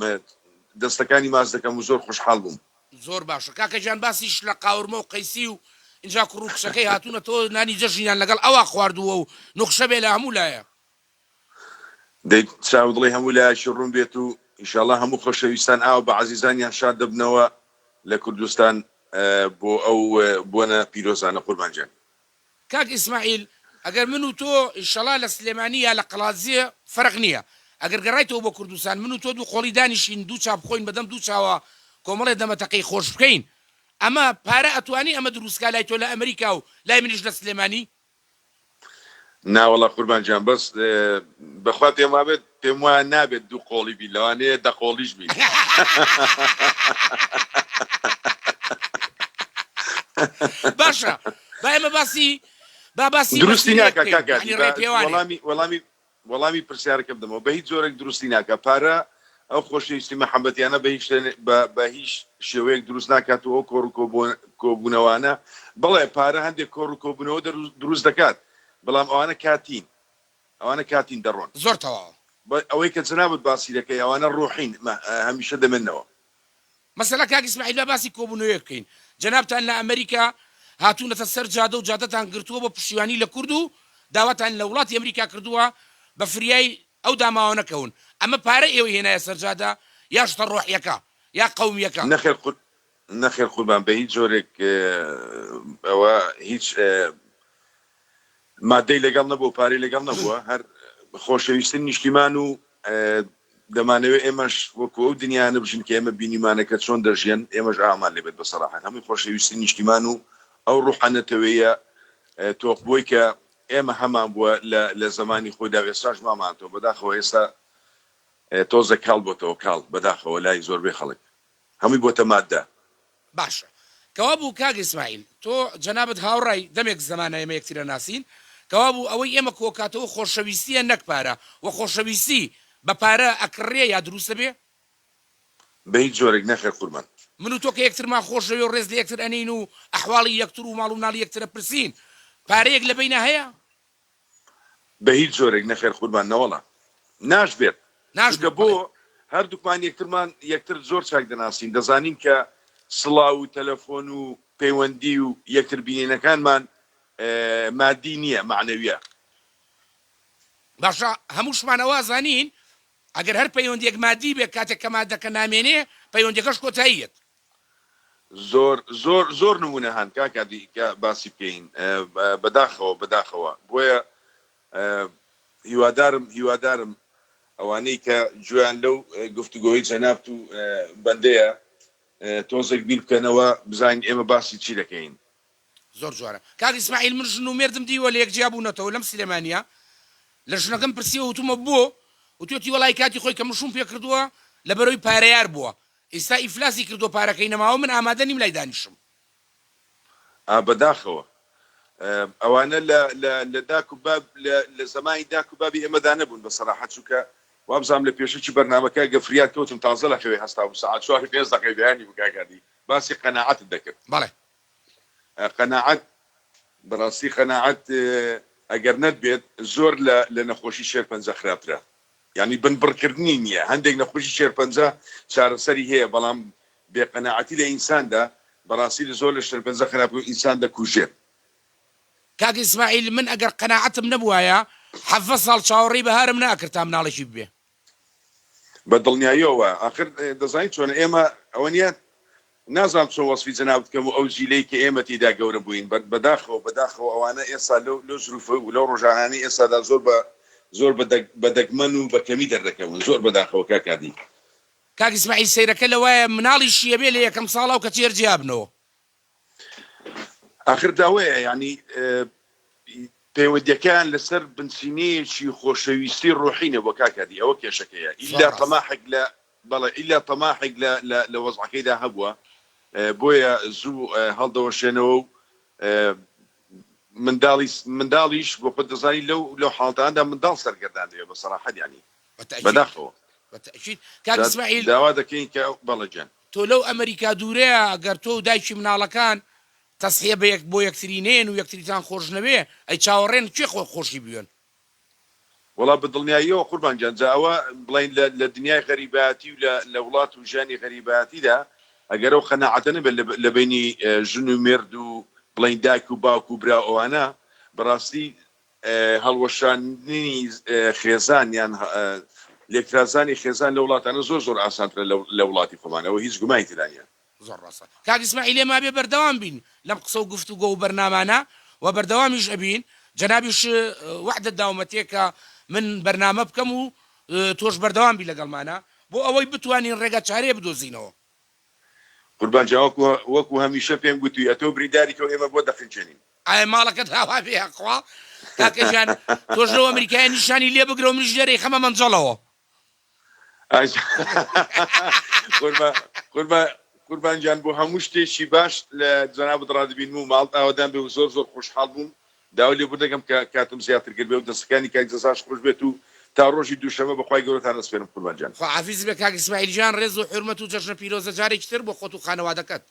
دەستەکانی ماچ دەکەم و زۆر خۆشحاڵ بووم. زۆر باشە کاکە گیان باسی شلە قاورمە و قەیسی و ئینجا کوڕ و کچەکەی هاتوونەتەوە نانی جەژنیان لەگەڵ ئەوا خواردووە و نوخشە بێ لە هەموو لایە. دەی چاو دڵی هەموو لایەکی ڕوون بێت و ئیشاڵا هەموو خۆشەویستان ئاوا بە عەزیزانیان شاد دەبنەوە لە کوردستان بۆ ئەو بۆنە پیرۆزانە قوربان گیان. کاک ئیسماعیل ئەگەر من و تۆ ئیشەڵا لە سلێمانی یا لە قەڵادزێ فەرق نیە ئەگەر گەڕایتەوە بۆ کوردستان من و تۆ دوو قۆڵی دانیشین دوو چا بخۆین بەدەم دوو چاوە کۆمەڵێ دەمەتەقێی خۆش بکەین ئەمە پارە ئەتوانی ئەمە دروست کا لای تۆ لە ئەمریکا و لای منیش لە سلێمانی؟ ناوەڵا قوربان گیان بەس بەخوا پێم وابێت پێم وایە نابێت دوو قۆڵی بین لەوانەیە دە قۆڵیش بین. باشە با ئێمە باسی با باسی دروستی وەسیلەیەک ناکا بکەین کاک یەعنی هادی با ڕێپێوانێک. وەڵامی وەڵامی وەڵامی پرسیارەکە بدەمەوە بە هیچ جۆرێک دروستی ناکا پارە ئەو خۆشەویستی مەحەبەتیانە بە هیچ بە بە هیچ شێوەیەک دروست ناکات و ئەو کۆڕ و کۆبوونەوانە بەڵێ پارە هەندێک کۆڕ و کۆبوونەوە دروست دەکات بەڵام ئەوانە کاتین ئەوانە کاتین دەڕۆن. زۆر تەواوە. ئەوەی کە جەنابت باسی دەکەی ئەوانە ڕۆحین هەمیشە دەمێنەوە. مەسەلە کاک ئیسماعیل با باسی کۆبوونەوەیەک بکەین جەنابتان لە ئەمریکا هاتوونەتە سەر جادە و جادەتان گرتووە بۆ پشتیوانی لە کورد و داواتان لە وڵاتی ئەمریکا کردووە بە فریای ئەو داماوە نەکەون ئەمە پارە ئێوەی هێنایە سەر جادە یا شتە ڕۆحیەکە یا قەومیەکە؟ نەخێر نەخێر قوربان بە هیچ جۆرێک ئەوە هیچ مادەی لەگەڵ نەبووە پارەی لەگەڵ نەبووە هەر خۆشەویستن نیشتیمان و دەمانەوێت ئێمەش وەکو ئەو دنیانە بژین کە ئێمە بینیمانە کە چۆن دەژیەن ئێمەش ئاوامان لێبێت بە سەراحەت هەمووی خۆشەویستی نیشتیمان و ئەو ڕوحە نەتەوەیە تۆخبووی کە ئێمە هەمان بووە لە لە زەمانی خۆیدا و ئێستاش مامانەوە بەداخەوە ئێستا تۆزێک کاڵ بۆتەوە کاڵ بەداخەوە لای زۆربەی خەڵک هەمووی بۆتە ماددە. باشە کەوابوو کاک ئیسماعیل تۆ جەنابت هاوڕای دەمێک زەمانە ئێمە یەکتر ئەناسین کەوابوو ئەوەی ئێمە کۆکاتەوە خۆشەویستیە نەک پارە وە خۆشەویستی بە پارە ئەکڕرێ یا دروست ئەبێ؟ بە هیچ جۆرێک نەخێر قوربان. من و تۆ کە یەکترمان خۆش دەوێ و ڕێز لە یەکتر ئەنێین و ئەحواڵی یەکتر و ماڵ و مناڵی یەکتر ئەپرسین پارەیەک لە بەینا هەیە؟ بە هیچ جۆرێک نەخێر قوربان نەوەڵا ناشبێت چونکە ناشبێت بۆ بەڵێ. هەردووکمان یەکترمان یەکتر زۆر چاک دەناسین دەزانین کە سڵاو و تەلەفۆن و پەیوەندی و یەکتر بینینەکانمان مادی نییە مەعنەویە. باشە هەمووشمان ئەوە ئەزانین ئەگەر هەر پەیوەندیەک مادی بێت کاتێک کە مادەکە نامێنێ پەیوەندیەکەش کۆتایی یەت. زۆر زۆر زۆر نمونە هەن کاک هادی کە باسی بکەین بەداخەوە بەداخەوە بۆیە هیوادارم هیوادارم ئەوانەی کە گوێیان لەو گفتوگۆی جەنابت و بەندەیە تۆزێک بیر بکەنەوە بزانین ئێمە باسی چی دەکەین. زۆر جوانە کاک ئیسماعیل من ژن و مێردم دیوە لە یەک جیا بوونەتەوە لەم سلێمانیە لە ژنەکەم پرسیوە وتومە بۆ؟ وتوێتی وەڵای کاتی خۆی کە من شووم پێ کردووە لەبەرئەوەی پارەیار بووە ئیستا ئیفلاسی کردووە پارەکەی نەماوە من ئامادە نیم لای دانیشم. ئا بەداخەوە ئەوانە لە لە لە داک و باب لە لە زەمانی داک و بابی ئێمەدا نەبوون بە سەراحەت چونکە وابزانم لە پێشەکی بەرنامەکە گە فریات کەوتم تازە لە خەوێ هەستابووم سەعات چوار و پێنج دەقەی بەیانی بوو کاک هادی باسی قەناعەتت دەکرد. بەڵێ. قەناعەت بەڕاستی قەناعەت ئەگەر نەتبێت زۆر لە لە نەخۆشی شێرپەنجە خراپترە یانی بنبڕکردنی نییە هەندێک نەخۆشی شێرپەنجە چارەسەری هەیە بەڵام بێ قەناعەتی لە ئینساندا بەڕاستی لە زۆر لە شێرپەنجە خراپتر و ئینسان دەکوژێت. کاک ئیسماعیل من ئەگەر قەناعەتم نەبوایە 17 ساڵ چاوەڕێی بەهارم نەئەکرد تا مناڵێکی ببێ. بە دڵنیاییەوە وایە. ئاخر دەزانی چۆنە ئێمە ئەوە نیە نازانم چۆن وەسفی جەنابت بکەم و ئەو جیلەی کە ئێمە تێیدا گەورە بووین بەداخەوە بەداخەوە ئەوانە ئێستا لەو لەو زروفە و لەو ڕۆژانانەی ئێستادا زۆر بە زۆر بە دەگ بە دەگمەن و بە کەمی دەردەکەون زۆر بەداخەوە کاک هادی. کاک ئیسماعیل سەیرەکە لەوایە مناڵیشی ئەبێ لە یەکەم ساڵا و کەچی هەر جیابنەوە. ئاخر داوەیە یانی پەیوەندیەکەیان لەسەر بنچینەیەکی خۆشەویستی ڕۆحی نەبووە کاک هادی ئەوە کێشەکەیە ئیلا تەماحێک لە بەڵێ ئیلا تەماحێک لە لە لە وەزعەکەیدا هەبووە بۆیە زوو هەڵدەوەشێنەوە و منداڵی منداڵیش بۆ خۆت دەزانی لەو لەو حاڵتاندا منداڵ سەرگەردان دەبێت بە سەراحەت یانی بەداخەوە بەتەئکید کاک ئیسماعیل داوا دەکەین کە بەڵێ گیان. تۆ لەو ئەمریکا دوورەیا گەر تۆ و دایکی مناڵەکان تەزحیە بە یەک بۆ یەکتری نەیەن و یەکتریتان خۆش نەوێ ئەی چاوەڕێن کێ خۆ خۆشی بوێن؟ وەڵا بە دڵنیاییەوە قوربان گیان جا ئەوە بڵێین لە لە دنیای غەریبایەتی و لە لە وڵات و ژیانی غەریبایەتیدا ئەگەر ئەو قەناعەتە نەبێت لە لە بەینی ژن و مێرد و بڵێین دایک و باوک و برا و ئەوانە بەڕاستی هەڵوەشاندنی خێزان یان لێکترازانی خێزان لە وڵاتانە زۆر زۆر ئاسانترە لە وڵاتی خۆمان ئەوە هیچ گومانی تێدا نییە. زۆر ڕاستە کاک ئیسماعیل ئێمە ئەبێ بەردەوام بین لەم قسە و گفتوگۆ و بەرنامانە و بەردەوامیش ئەبین جەنابیش وەعدت داومەتێ کە من بەرنامە بکەم و تۆش بەردەوام بی لەگەڵمانا بۆ ئەوەی بتوانین ڕێگا چارەیە بدۆزینەوە. قوربان جا وەکو وەکو هەمیشە پێم گوتوی ئەتۆ برینداری کەو ئێمە بۆت دەخنکێنین. ئایا ماڵەکەت ئاوا بێ یاخوا کاکە گیان تۆش لەو ئەمریکایە نیشانی لێ بگرەوە منیش لێرە ئەیخەمە مەنجەڵەوە. قوربان قوربان قوربان گیان بۆ هەموو شتێکی باش لە جەنابت ڕادبینم و ماڵت ئاوەدان بێ و زۆر زۆر خۆشحاڵ بووم داوای لێبوردن دەکەم کە کاتم زیاتر گرت بێ و دەستەکانی کاک جەزاش خۆش بێت و تا ڕۆژی دووشەمە بە خوای گەورەتان ئەسپێرم قوربان گیان. خواحافیز بێ کاک ئیسماعیل گیان ڕێز و حورمەت و جەژنە پیرۆزە جارێکی تر بۆ خۆت و خانەوادەکەت.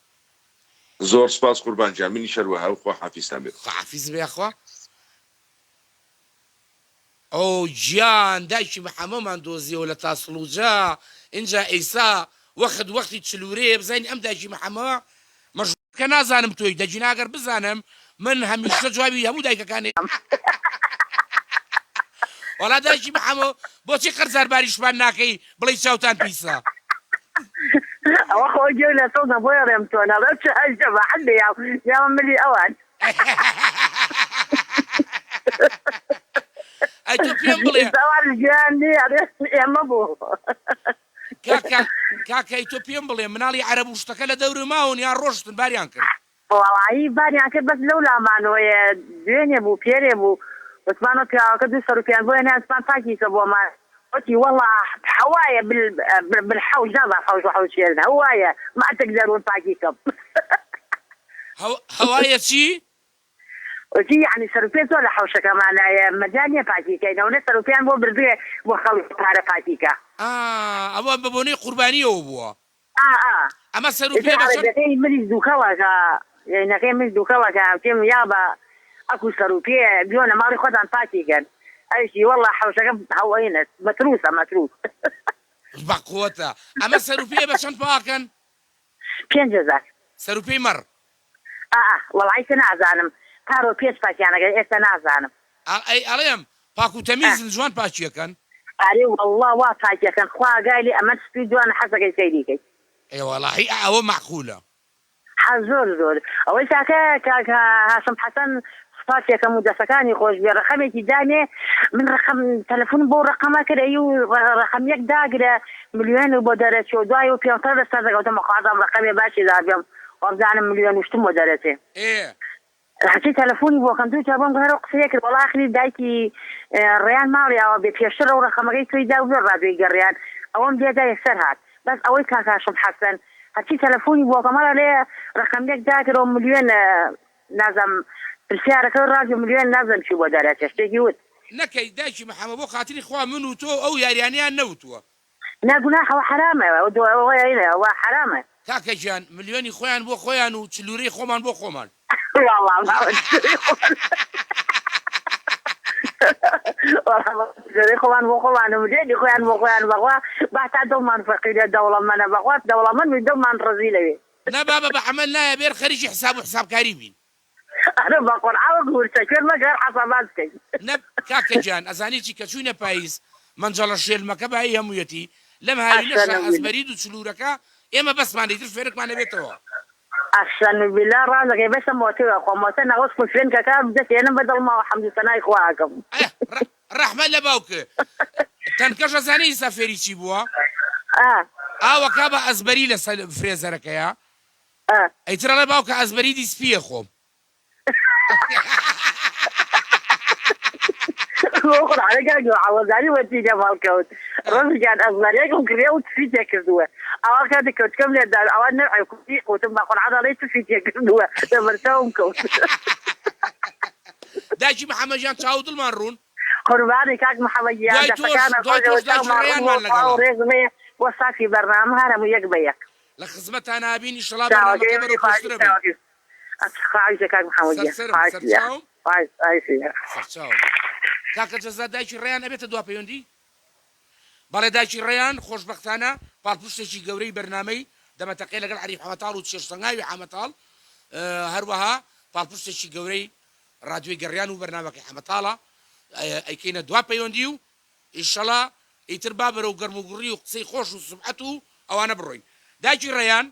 زۆر سپاس قوربان گیان منیش هەروەها و خواحافیزتان بێت. خواحافیز بێ یاخوا. ئۆ گیان دایکی محەمۆمان دۆزیەوە لە تاسڵوجە ئینجا ئیسا وەخت وەختی چلورەیە بزانین ئەم دایکی محەمۆ مەژ. کە نازانم تۆی دەگینا گەر بزانم من هەمیشە جوابی هەموو دایکەکانی. وەڵا دایکی محەمۆ بۆچی قەرزار باریشمان ناکەی بڵێی چاوتان پیسە. ئەوە خۆ گوێ لە سەوزە بۆیە ڕێم تۆ ناڵێم چ هەژدە بە حەد یاو یاوە ملی ئەوان. ئەی تۆ پێم بڵێ. ئەوان گوێیان نییە ئەڵێ ئێمە بوو. کاکە کاکە ئەی تۆ پێم بڵێ مناڵی عەرەب و شتەکە لە دەورت ماون یان ڕۆشتن باریان کرد؟ وەڵایی باریان کرد بەس لەو لامانەوەیە دوێنێ بوو پێرێ بوو وتمانەوە پیاوەکە دوو سەر و پێیان بۆ هێناین وتمان پاکی کە بۆمان وتی وەڵا هەوایە بالحوش نازانم حەوش بە حەوش چیە هەوایە ما تقدرون پاکی کەم. هەوایە چی؟ وتی یەعنی سەروپێ زۆر لە حەوشەکەمانایە مەجال نیە پاکی کەین ئەونە سەروپێیان بۆ بردویە بۆ خەڵک پارە پاکی کە. ئا ئەوە بە بۆنەی قوربانیەوە بووە. ئا ئا ئەمە سەروپێ ئیتر بە چەند. عەرەبەکەی منیش دوکەڵەکە یەینەکەی منیش دوکەڵەکە وتیم یابە ئەکو سەروپێ بیۆنە ماڵی خۆتان پاکی کەن ئەویشی وەڵا حەوشەکە هەوەینە مەتروسە مەتروس. بەقوەتە ئەمە سەروپێ بە چەند پاکەن؟ 5000. سەروپێی مەڕ. ئا ئا وەڵای کە نازانم پارۆ پێچ پاکیان ئەکەن ئێستا نازانم. ئا ئەی ئەڵێم پاک و ئا. تەمیزن جوان پاکیەکەن. ئەرێ وەڵا وا پاکیەکەن خوا ئاگای لێ ئەمەن سپی جوانە حەزەکەی سەیری کەی. ئێ وەڵاهی ئا ئەوە مەعقولە. حە زۆر زۆر ئەوەی کاکە کاک هاشم حەسەن سوپاسی ئەکەم و دەسەکانی خۆش بێ ڕەقەمێکی دامێ من ڕەقەم تەلەفونم بەو ڕەقەمە کرد ئەی و ڕەقەم یەک داگرە ملیۆن و بۆ دەرەچێ و دوای و پێنج سەد لەسەر دەکەوتم خوا زام ڕەقەمێ باشی دابێم وابزانم ملیۆن و شتم بۆ دەرەچێ. ئێ. هەرچی تەلەفۆنی بۆ کەم دوو جار بۆم هەر ئەو قسەیە کرد وەڵا ئاخری دایکی ڕەیان ماڵی ئاوا بێ پێشتر ئەو ڕەقەمەکەی تۆی دا بێ ڕادیۆی گەڕیان ئەوەم لێدا یەکسەر هات بەس ئەوەی کاک هاشم حەسەن هەرچی تەلەفۆنی بۆ کەم هەر ئەڵێ ڕەقەمێک داگرەوە ملیۆن نازانم پرسیارەکە ڕادیۆ ملیۆن نازانم چی بۆ دەرەچێ شتێکی وت. نەکەی دایکی محەمە بۆ خاتری خوا من و تۆ ئەو یاریانەیان نەوتووە. نا گوناحە وە حەرامە ئەوە حەرامە. کاکە گیان ملیۆنی خۆیان بۆ خۆیان و چلورەی خۆمان بۆ خۆمان. وەڵا ماوە چلورەی خۆمان وەڵا چلورەی خۆمان بۆ خۆمان و ملیۆنی خۆیان بۆ خۆیان بەخوا با تا دڵمان فەقیرە دەوڵەمەنە بەخوا دەوڵەمەند بین دڵمان ڕزیلەوێ. نا بابە بە عەمەل نایە بێر خەریکی حساب و حسابکاری بین. ئەرێ بە قورعان وەک ورچە کوێر مەکە هەر حەسابات بکەین. نە کاکە گیان ئەزانی چی کە چوینە پاییز مەنجەڵە شێلمەکە بایی هەموویەتی لەم هاوینەشا ئەزبەرید و چلورەکە ئێمە بەسمانە ئیتر فێنکمان ئەبێتەوە. ئەحسەن بیلا ڕاست دەکەی بەسە مۆتەوە خۆ مۆتە نەغەسک و فێنکەکە دەست ئێنم بە دڵمەوە حەمد و سەنای خوا ئەکەم. ئە ڕەحمەت لە باوکت تەنکەش ئەزانی ئیستا فێری چی بووە ئا. ئاوەکا بە ئەزبەری لە سەر فرێزەرەکەیا ئیتر ئەڵێ باوکە ئەزبەریدی سپییە خۆم. قورعانە کاک عەوەزانی وەرچی لێم هەڵکەوت ڕۆژێکیان ئەزبەرێکم کڕیە و تفی تێ کردووە ئەوە کاتێک کەوچکەم لێ دا ئەوە نەوعێ کوردی وتم بە قورعان ئەڵێی تفی تێ کردووە لە بەرچاوم کەوت. دایکی محەمەد گیان چاوو دڵمان ڕوون. قوربانی کاک محەمەد گیان دوای تۆش دەستەکانت دوای خۆش تۆش دایکی چاومان ڕوون ڕەیانمان بووە سڵاو لەگەڵە. و ڕێزم هەیە بۆ ستافی بەرنامە هەر هەموو یەک بە یەک. لە خزمەتان ئابین ئیشەڵا چاوەکەی بەرنامەکە منی بەرەو خواهش پێشترە بەین. چاوەکەی خواهش کاک محەمەد گیان سەرسەرم خواهش سەرچاوم خواهش خواهش سەرچاوم. کاکە جەزا دایکی ڕەیان ئەبێتە دوا پەیوەندی؟ بەڵێ دایکی ڕەیان خۆشبەختانە پاڵپشتێکی گەورەی بەرنامەی دەمەتەقێ لەگەڵ عەریف حەمەتاڵ و چێشتەنگاوی حەمەتاڵ هەروەها پاڵپشتێکی گەورەی ڕادیۆی گەڕیان و بەرنامەکەی حەمەتاڵە ئەیکەینە دوا پەیوەندی و ئیشەڵا ئیتر با بەرەو گەرموگوڕی و قسەی خۆش و سومعەت و ئەوانە بڕۆین دایکی ڕەیان.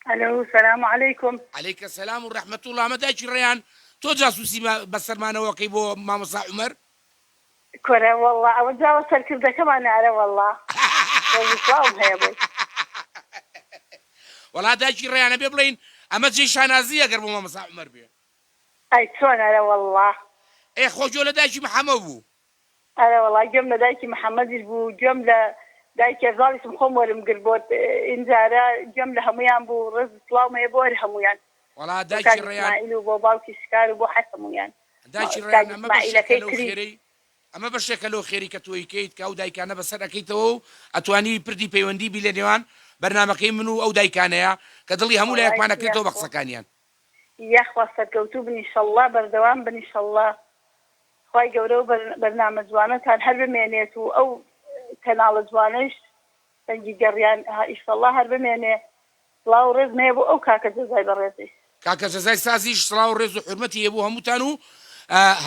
ئەلو سلام علیکم. علیک سلام و رحمە اللە ئەمە دایکی ڕەیان تۆ جاسوسی بەسەرمانەوە ئەکەی بۆ مامۆستا عومەر؟ کورە وەڵا ئەوە جاوە سەرکردەکەمانە ئەرە وەڵا ڕێز و سڵاوم هەیە بۆی. وەڵا دایکی ڕەیان ئەبێ بڵێین ئەمە جێی شانازیە گەر بۆ مامۆستا عومەر بێ. ئەی چۆن ئەرە وەڵا. ئێ خۆ گۆ لە دایکی محەمەو بوو. ئەرە وەڵا گوێم لە دایکی محەمەدیش بوو گوێم لە دایکی ئەفزاڵیشم خۆم وەرم گرت بۆت ئینجارە گوێم لە هەموویان بوو ڕێز و سڵاوم هەیە بۆ هەر هەموویان وەڵا بۆ کاک دایکی ڕەیان ئیسماعیل و بۆ باوکی شکار و بۆ هەر هەموویان دایکی کاک ڕەیان ئەمە بەشێکە ئیسماعیلەکەی لەو تری. خێرەی ئەمە بەشێکە لەو خێری کە تۆ ئەیکەیت کە ئەو دایکانە بەسەر ئەکەیتەوە و ئەتوانی پردی پەیوەندی بی لە نێوان بەرنامەکەی من و ئەو دایکانەیا کە دڵی هەموو وەڵای لایەکمان ئەکرێتەوە بە یاخوا قسەکانیان. یاخوا سەرکەوتوو بن ئیشەڵڵا بەردەوام بن ئیشەڵڵا خوای گەورە ئەو بەرنامە جوانەتان هەر بمێنێت و ئەو کەناڵە جوانەیش دەنگی گەڕیان ئیشەڵڵا هەر بمێنێ سڵاو و ڕێزم هەیە بۆ ئەو کاکە جەزای بەڕێزیش. کاکە جەزای سازیش سڵاو و ڕێز و حورمەتی هەیە بۆ هەمووتان و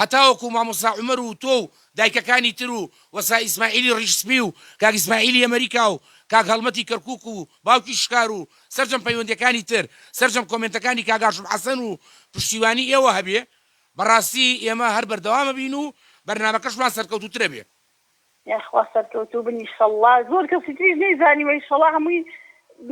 هەتاوەکو مامۆستا عومەر و تۆ و دایکەکانی تر و وەستا ئیسماعیلی ڕیش سپی و کاک ئیسماعیلی ئەمەریکا و کاک هەڵمەتی کەرکوک و باوکی شکار و سەرجەم پەیوەندیەکانی تر سەرجەم کۆمێنتەکانی کاک هاشم حەسەن و پشتیوانی ئێوە هەبێ بەڕاستی ئێمە هەر بەردەوام ئەبین و بەرنامەکەشمان سەرکەوتووتر ئەبێ. یاخوا سەرکەوتوو بن ئیشەڵا زۆر کەسی تریش نەیزانیوە ئیشەڵا هەمووی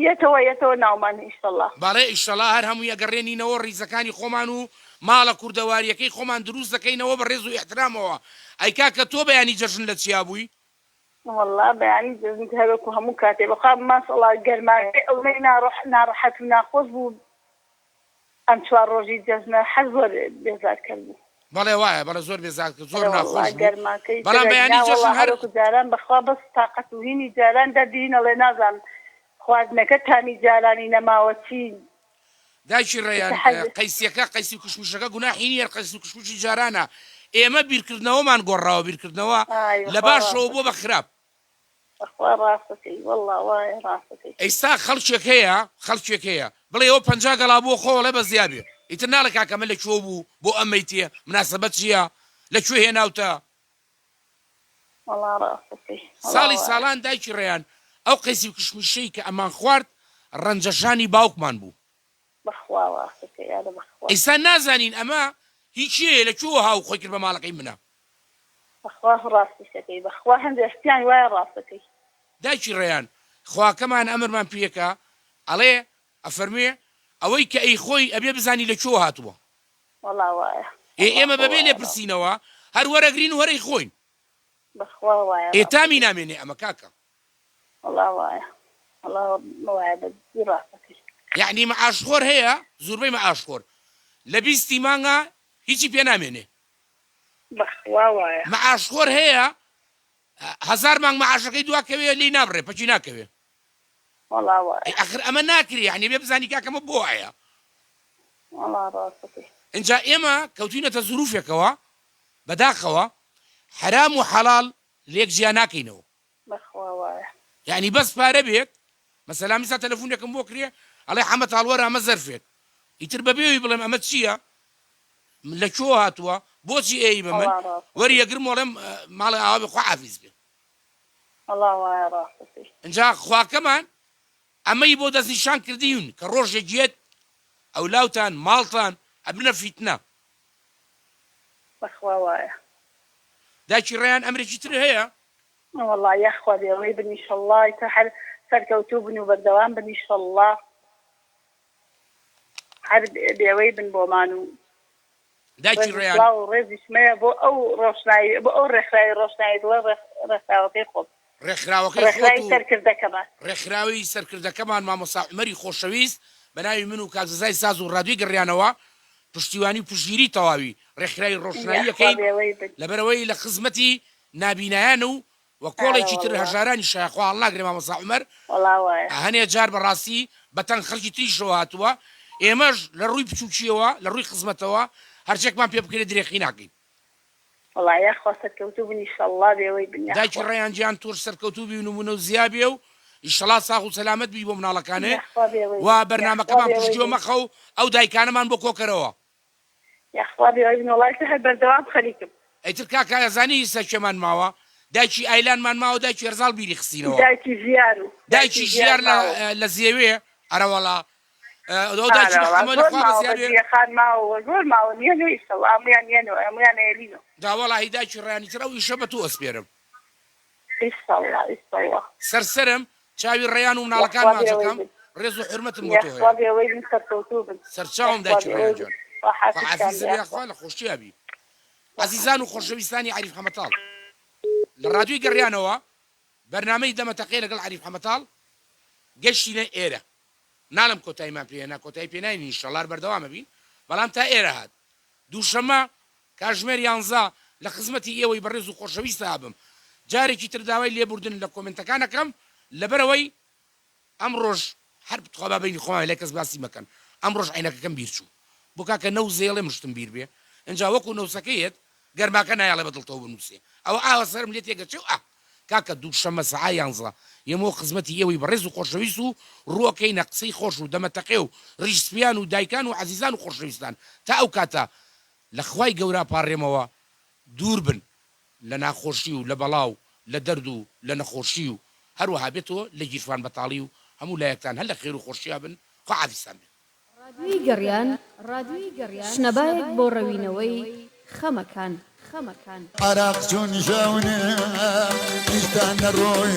یەتەوە یەتەوە ناومان ئیشەڵا. بەڵێ ئیشەڵا هەر هەمووی ئەگەڕێنینەوە ڕیزەکانی خۆمان و ماڵە کوردەواریەکەی خۆمان دروست دەکەینەوە بە ڕێز و ئیحترامەوە. ئەی کاکە تۆ بەیانی جەژن لە چیا بووی؟ وەڵا بەیانی جەژن هەر وەکو هەموو کاتێ بەخوا ماشەڵا گەرماکەی ئەونەی ناڕەحەت و ناخۆش بوو ئەم چوار ڕۆژی جەژنە هەر زۆر بێزارکەر بوو. بەڵێ وایە بەڵێ زۆر بێزارکەر زۆر ئەرێ وەڵا ناخۆش بوو گەرماکەی بەڵام ترەک بەیانی نا وەڵا جەژن هەر هەر وەکو جاران بەخوا بەس تاقەت و هینی جاران دەردی نەڵێ نازانم خواردنەکە تامی جارانی نەماوە چی دایکی ڕەیان ئیتر حەز قەیسیەکە قەیسی و کشمیشەکە گوناحی نیە قەیسی و کشمیشی جارانە ئێمە بیرکردنەوەمان گۆڕاوە بیرکردنەوە ئای لە بەخوا باشەوە بۆ ڕاستەکەی بە خراپ. بەخوا ڕاستەکەی وەڵا وایە ڕاستەکەی. ئیستا خەڵکێک هەیە خەڵکێک هەیە بڵێ ئەوە 50 گەڵا بووە خۆ ئەڵێ بە زیابێ ئیتر ناڵێ کاکە ئەمە لە کوێ بوو بۆ ئەمەی تێ مناسەبەت چییە لە کوێ هێناوتە. وەڵا ڕاستەکەی وەڵا ساڵی وایە. ساڵان دایکی ڕەیان ئەو قەیسی و کشمیشەی کە ئەمان خوارد ڕەنجەشانی باوکمان بوو. بەخوا ڕاستەکەی ئەرە بەخوا. ئیستا نازانین ئەمە هی کێیە لە کوێوە هاو خۆی کرد بە ماڵەکەی منە. بەخوا ڕاستیشەکەی بەخوا هەندێ شتیان وایە ڕاستەکەی. دایکی ڕەیان خواکەمان ئەمرمان پیەکا ئەڵێ ئەفەرموێ ئەوەی کە ئەیخۆی ئەبێ بزانی لە کوێوە هاتووە. وەڵا وایە. ئێ وەڵا ئێمە خۆ بەبێ وایە ڕاست. لێپرسینەوە هەر وەرەگرین و هەرەیخۆین. بەخوا وایە ئێ ڕاست تامی ئەکەی. نامێنێ ئەمە کاکە. وەڵا وایە. وەڵا وایە بە جدی ڕاست ئەکەی. یەعنی مەعاشخۆر هەیە زوربەی مەعاشخۆر لە بیستی مانگا هیچی پێ نامێنێ. بەخوا وایە. مەعاشخۆر هەیە هەزار مانگ مەعاشەکەی دوا کەوێ لێی نابڕێ پەکی ناکەوێ. وەڵا وایە. ئەی ئەخر ئەمە ناکرێ یەعنی بێ بزانی کاکە ئەمە بۆ وایە. وەڵا ڕاست ئەکەی. ئینجا ئێمە کەوتوینەتە زروفێکەوە بەداخەوە حەرام و حەڵاڵ لێک جیا ناکەینەوە. بەخوا وایە. یەعنی بەس پارە بێت مەسەلا میسا تەلەفونێکم بۆ کرێ ئەڵێ حەمە تاڵ وەرە ئەمە زەرفێک ئیتر بەبێ ئەوی بڵێم ئەمە چییە لە کوێوە هاتووە بۆچی ئێی بە من وەڵا ڕاست وەری ئەکەی. ئەگرم و ئەڵێم ماڵێ ئاوا بێ خوا حافیز بێ. وەڵا وایە ڕاست ئەکەی. ئینجا خواکەمان ئەمەی بۆ دەستنیشان کردین کە ڕۆژێک یەت ئەولاوتان ماڵتان ئەبنە فیتنە. بەخوا وایە. دایکی ڕەیان ئەمرێکی تر هەیە؟ وەڵا یاخوا بێوەی بن ئیشەڵڵا ئیتر هەر سەرکەوتوو بن و بەردەوام بن ئیشەڵڵا هەر بێوەی بن بۆمان و دایکی ڕێز و ڕەیان. سڵاو و ڕێزیشم هەیە بۆ ئەو ڕۆشنایی بۆ ئەو ڕێکخراوی ڕۆشنایی دڵە ڕێکخراوەکەی خۆم ڕێکخراوەکەی خۆت ڕێکخراوی و سەرکردەکەمان. ڕێکخراوی سەرکردەکەمان مامۆستا عومەری خۆشەویست بە ناوی من و کاک جەزای ساز و ڕادیۆی گەڕیانەوە پشتیوانی و پشتگیری تەواوی ڕێکخراوی ڕۆشنایی یاخوا ئەکەین بێوەی بن. لەبەرئەوەی لە خزمەتی نابینایانە و وە ئارە کۆڵێکی تر وەڵڵا. هەژارانی شایە خوا هەڵناگرێ مامۆستا عومەر وەڵا وایە. هەنێ جار بەڕاستی بەتەنگ خەڵکی تریشەوە هاتووە ئێمەش لە ڕووی بچوکیەوە لە ڕووی خزمەتەوە هەرچێکمان پێ بکرێ درێخی ناکەین. وەڵا یاخوا سەرکەوتوو بن ئیشەڵڵا بێوەی بن دایکی یاخوا. ڕەیان گیان تۆش سەرکەوتوو بی و نمونە و زیا بێ و ئیشەڵا ساغ و سەلامەت بی بۆ مناڵەکانێ یاخوا بێوەی و بن یاخوا بەرنامەکەمان بێوەی پشتگوێ بن. مەخە و ئەو دایکانەمان بۆ کۆکەرەوە. یاخوا بێوەی بن وەڵا ئیتر هەر بەردەوام خەریکم. ئیتر کاکە ئەزانی ئیستا کێمان ماوە دایکی ئایلانمان ماوە دایکی ئەرزاڵ بیری خستینەوە. دایکی ژیار و دایکی دایکی ژیار ژیار لە ماوە. لە زێوێ ئەرەوەڵا ئەو دایکی ئارە وەڵا حەمە لە زۆر خوا ماوە بەزیا بێ. بەدریە خان ماوە زۆر ماوە نیەنۆ ئیشەڵا هەموویان یەنۆ هەموویان ئەیەلینۆ. جا وەڵاهی دایکی ڕەیان ئیتر ئەو ئیشە بە تۆ ئەسپێرم. ئیشەڵا ئیشەڵا. سەر سەرم چاوی ڕەیان و مناڵەکان یاخوا ماچ بێوەی ئەکەم بن. ڕێز و حورمەتم بۆ تۆ یاخوا هەیە. بێوەی بن سەرکەوتوو بن. سەرچاوم یاخوا دایکی ڕەیان بێوەی بن گیان. خوا خوا حافیزتان حافیزت بێ بێ یاخوا. یاخوا لە خۆشیا بی. خوا ئازیزان و حافیزتان بێ. خۆشەویستانی عەریف حەمەتاڵ لە ڕادیۆی گەڕیانەوە بەرنامەی دەمەتەقێ لەگەڵ عەریف حەمەتاڵ گەشتینە ئێرە ناڵێم کۆتاییمان پێ هێنا کۆتایی پێ ناینین ئیشەڵا هەر بەردەوام ئەبین بەڵام تا ئێرە هات دووشەممە کاژمێر یانزە لە خزمەتی ئێوەی بەڕێز و خۆشەویستا ئەبم جارێکی تر داوای لێبوردن لە کۆمێنتەکان ئەکەم لەبەرئەوەی ئەمڕۆش هەر تخوا با بەینی خۆمان لای کەس باسی مەکەن ئەمڕۆش عەینەکەکەم بیر چوو بۆ کاکە نەوزەیەڵێ مشتم بیر بێ ئینجا وەکو نەوسەکە یەت گەرماکە نایەڵێ بە دڵتەوە بنوسێ ئەوە ئاوا سەرم لێ تێگەچێ و ئا کاکە دووشەممە سەعا یانزە یەمەوە خزمەتی ئێوەی بەڕێز و خۆشەویست و ڕووەکەینە قسەی خۆش و دەمەتەقێ و ڕیش سپیان و دایکان و عەزیزان و خۆشەویستان تا ئەو کاتە لە خوای گەورە پاڕێمەوە دوور بن لە ناخۆشی و لە بەڵا و لە دەرد و لە نەخۆشی و هەروەها بێتۆ لە گیرفان بەتاڵی و هەموو لایەکتان هەر لە خێر و خۆشیا بن خوا حافیزتان بێت. ڕادیۆی گەڕیان، شنەبایەک بۆ ڕەوینەوەی خەمەکان. عەرەق چون شەونم نیشتان نەڕۆی.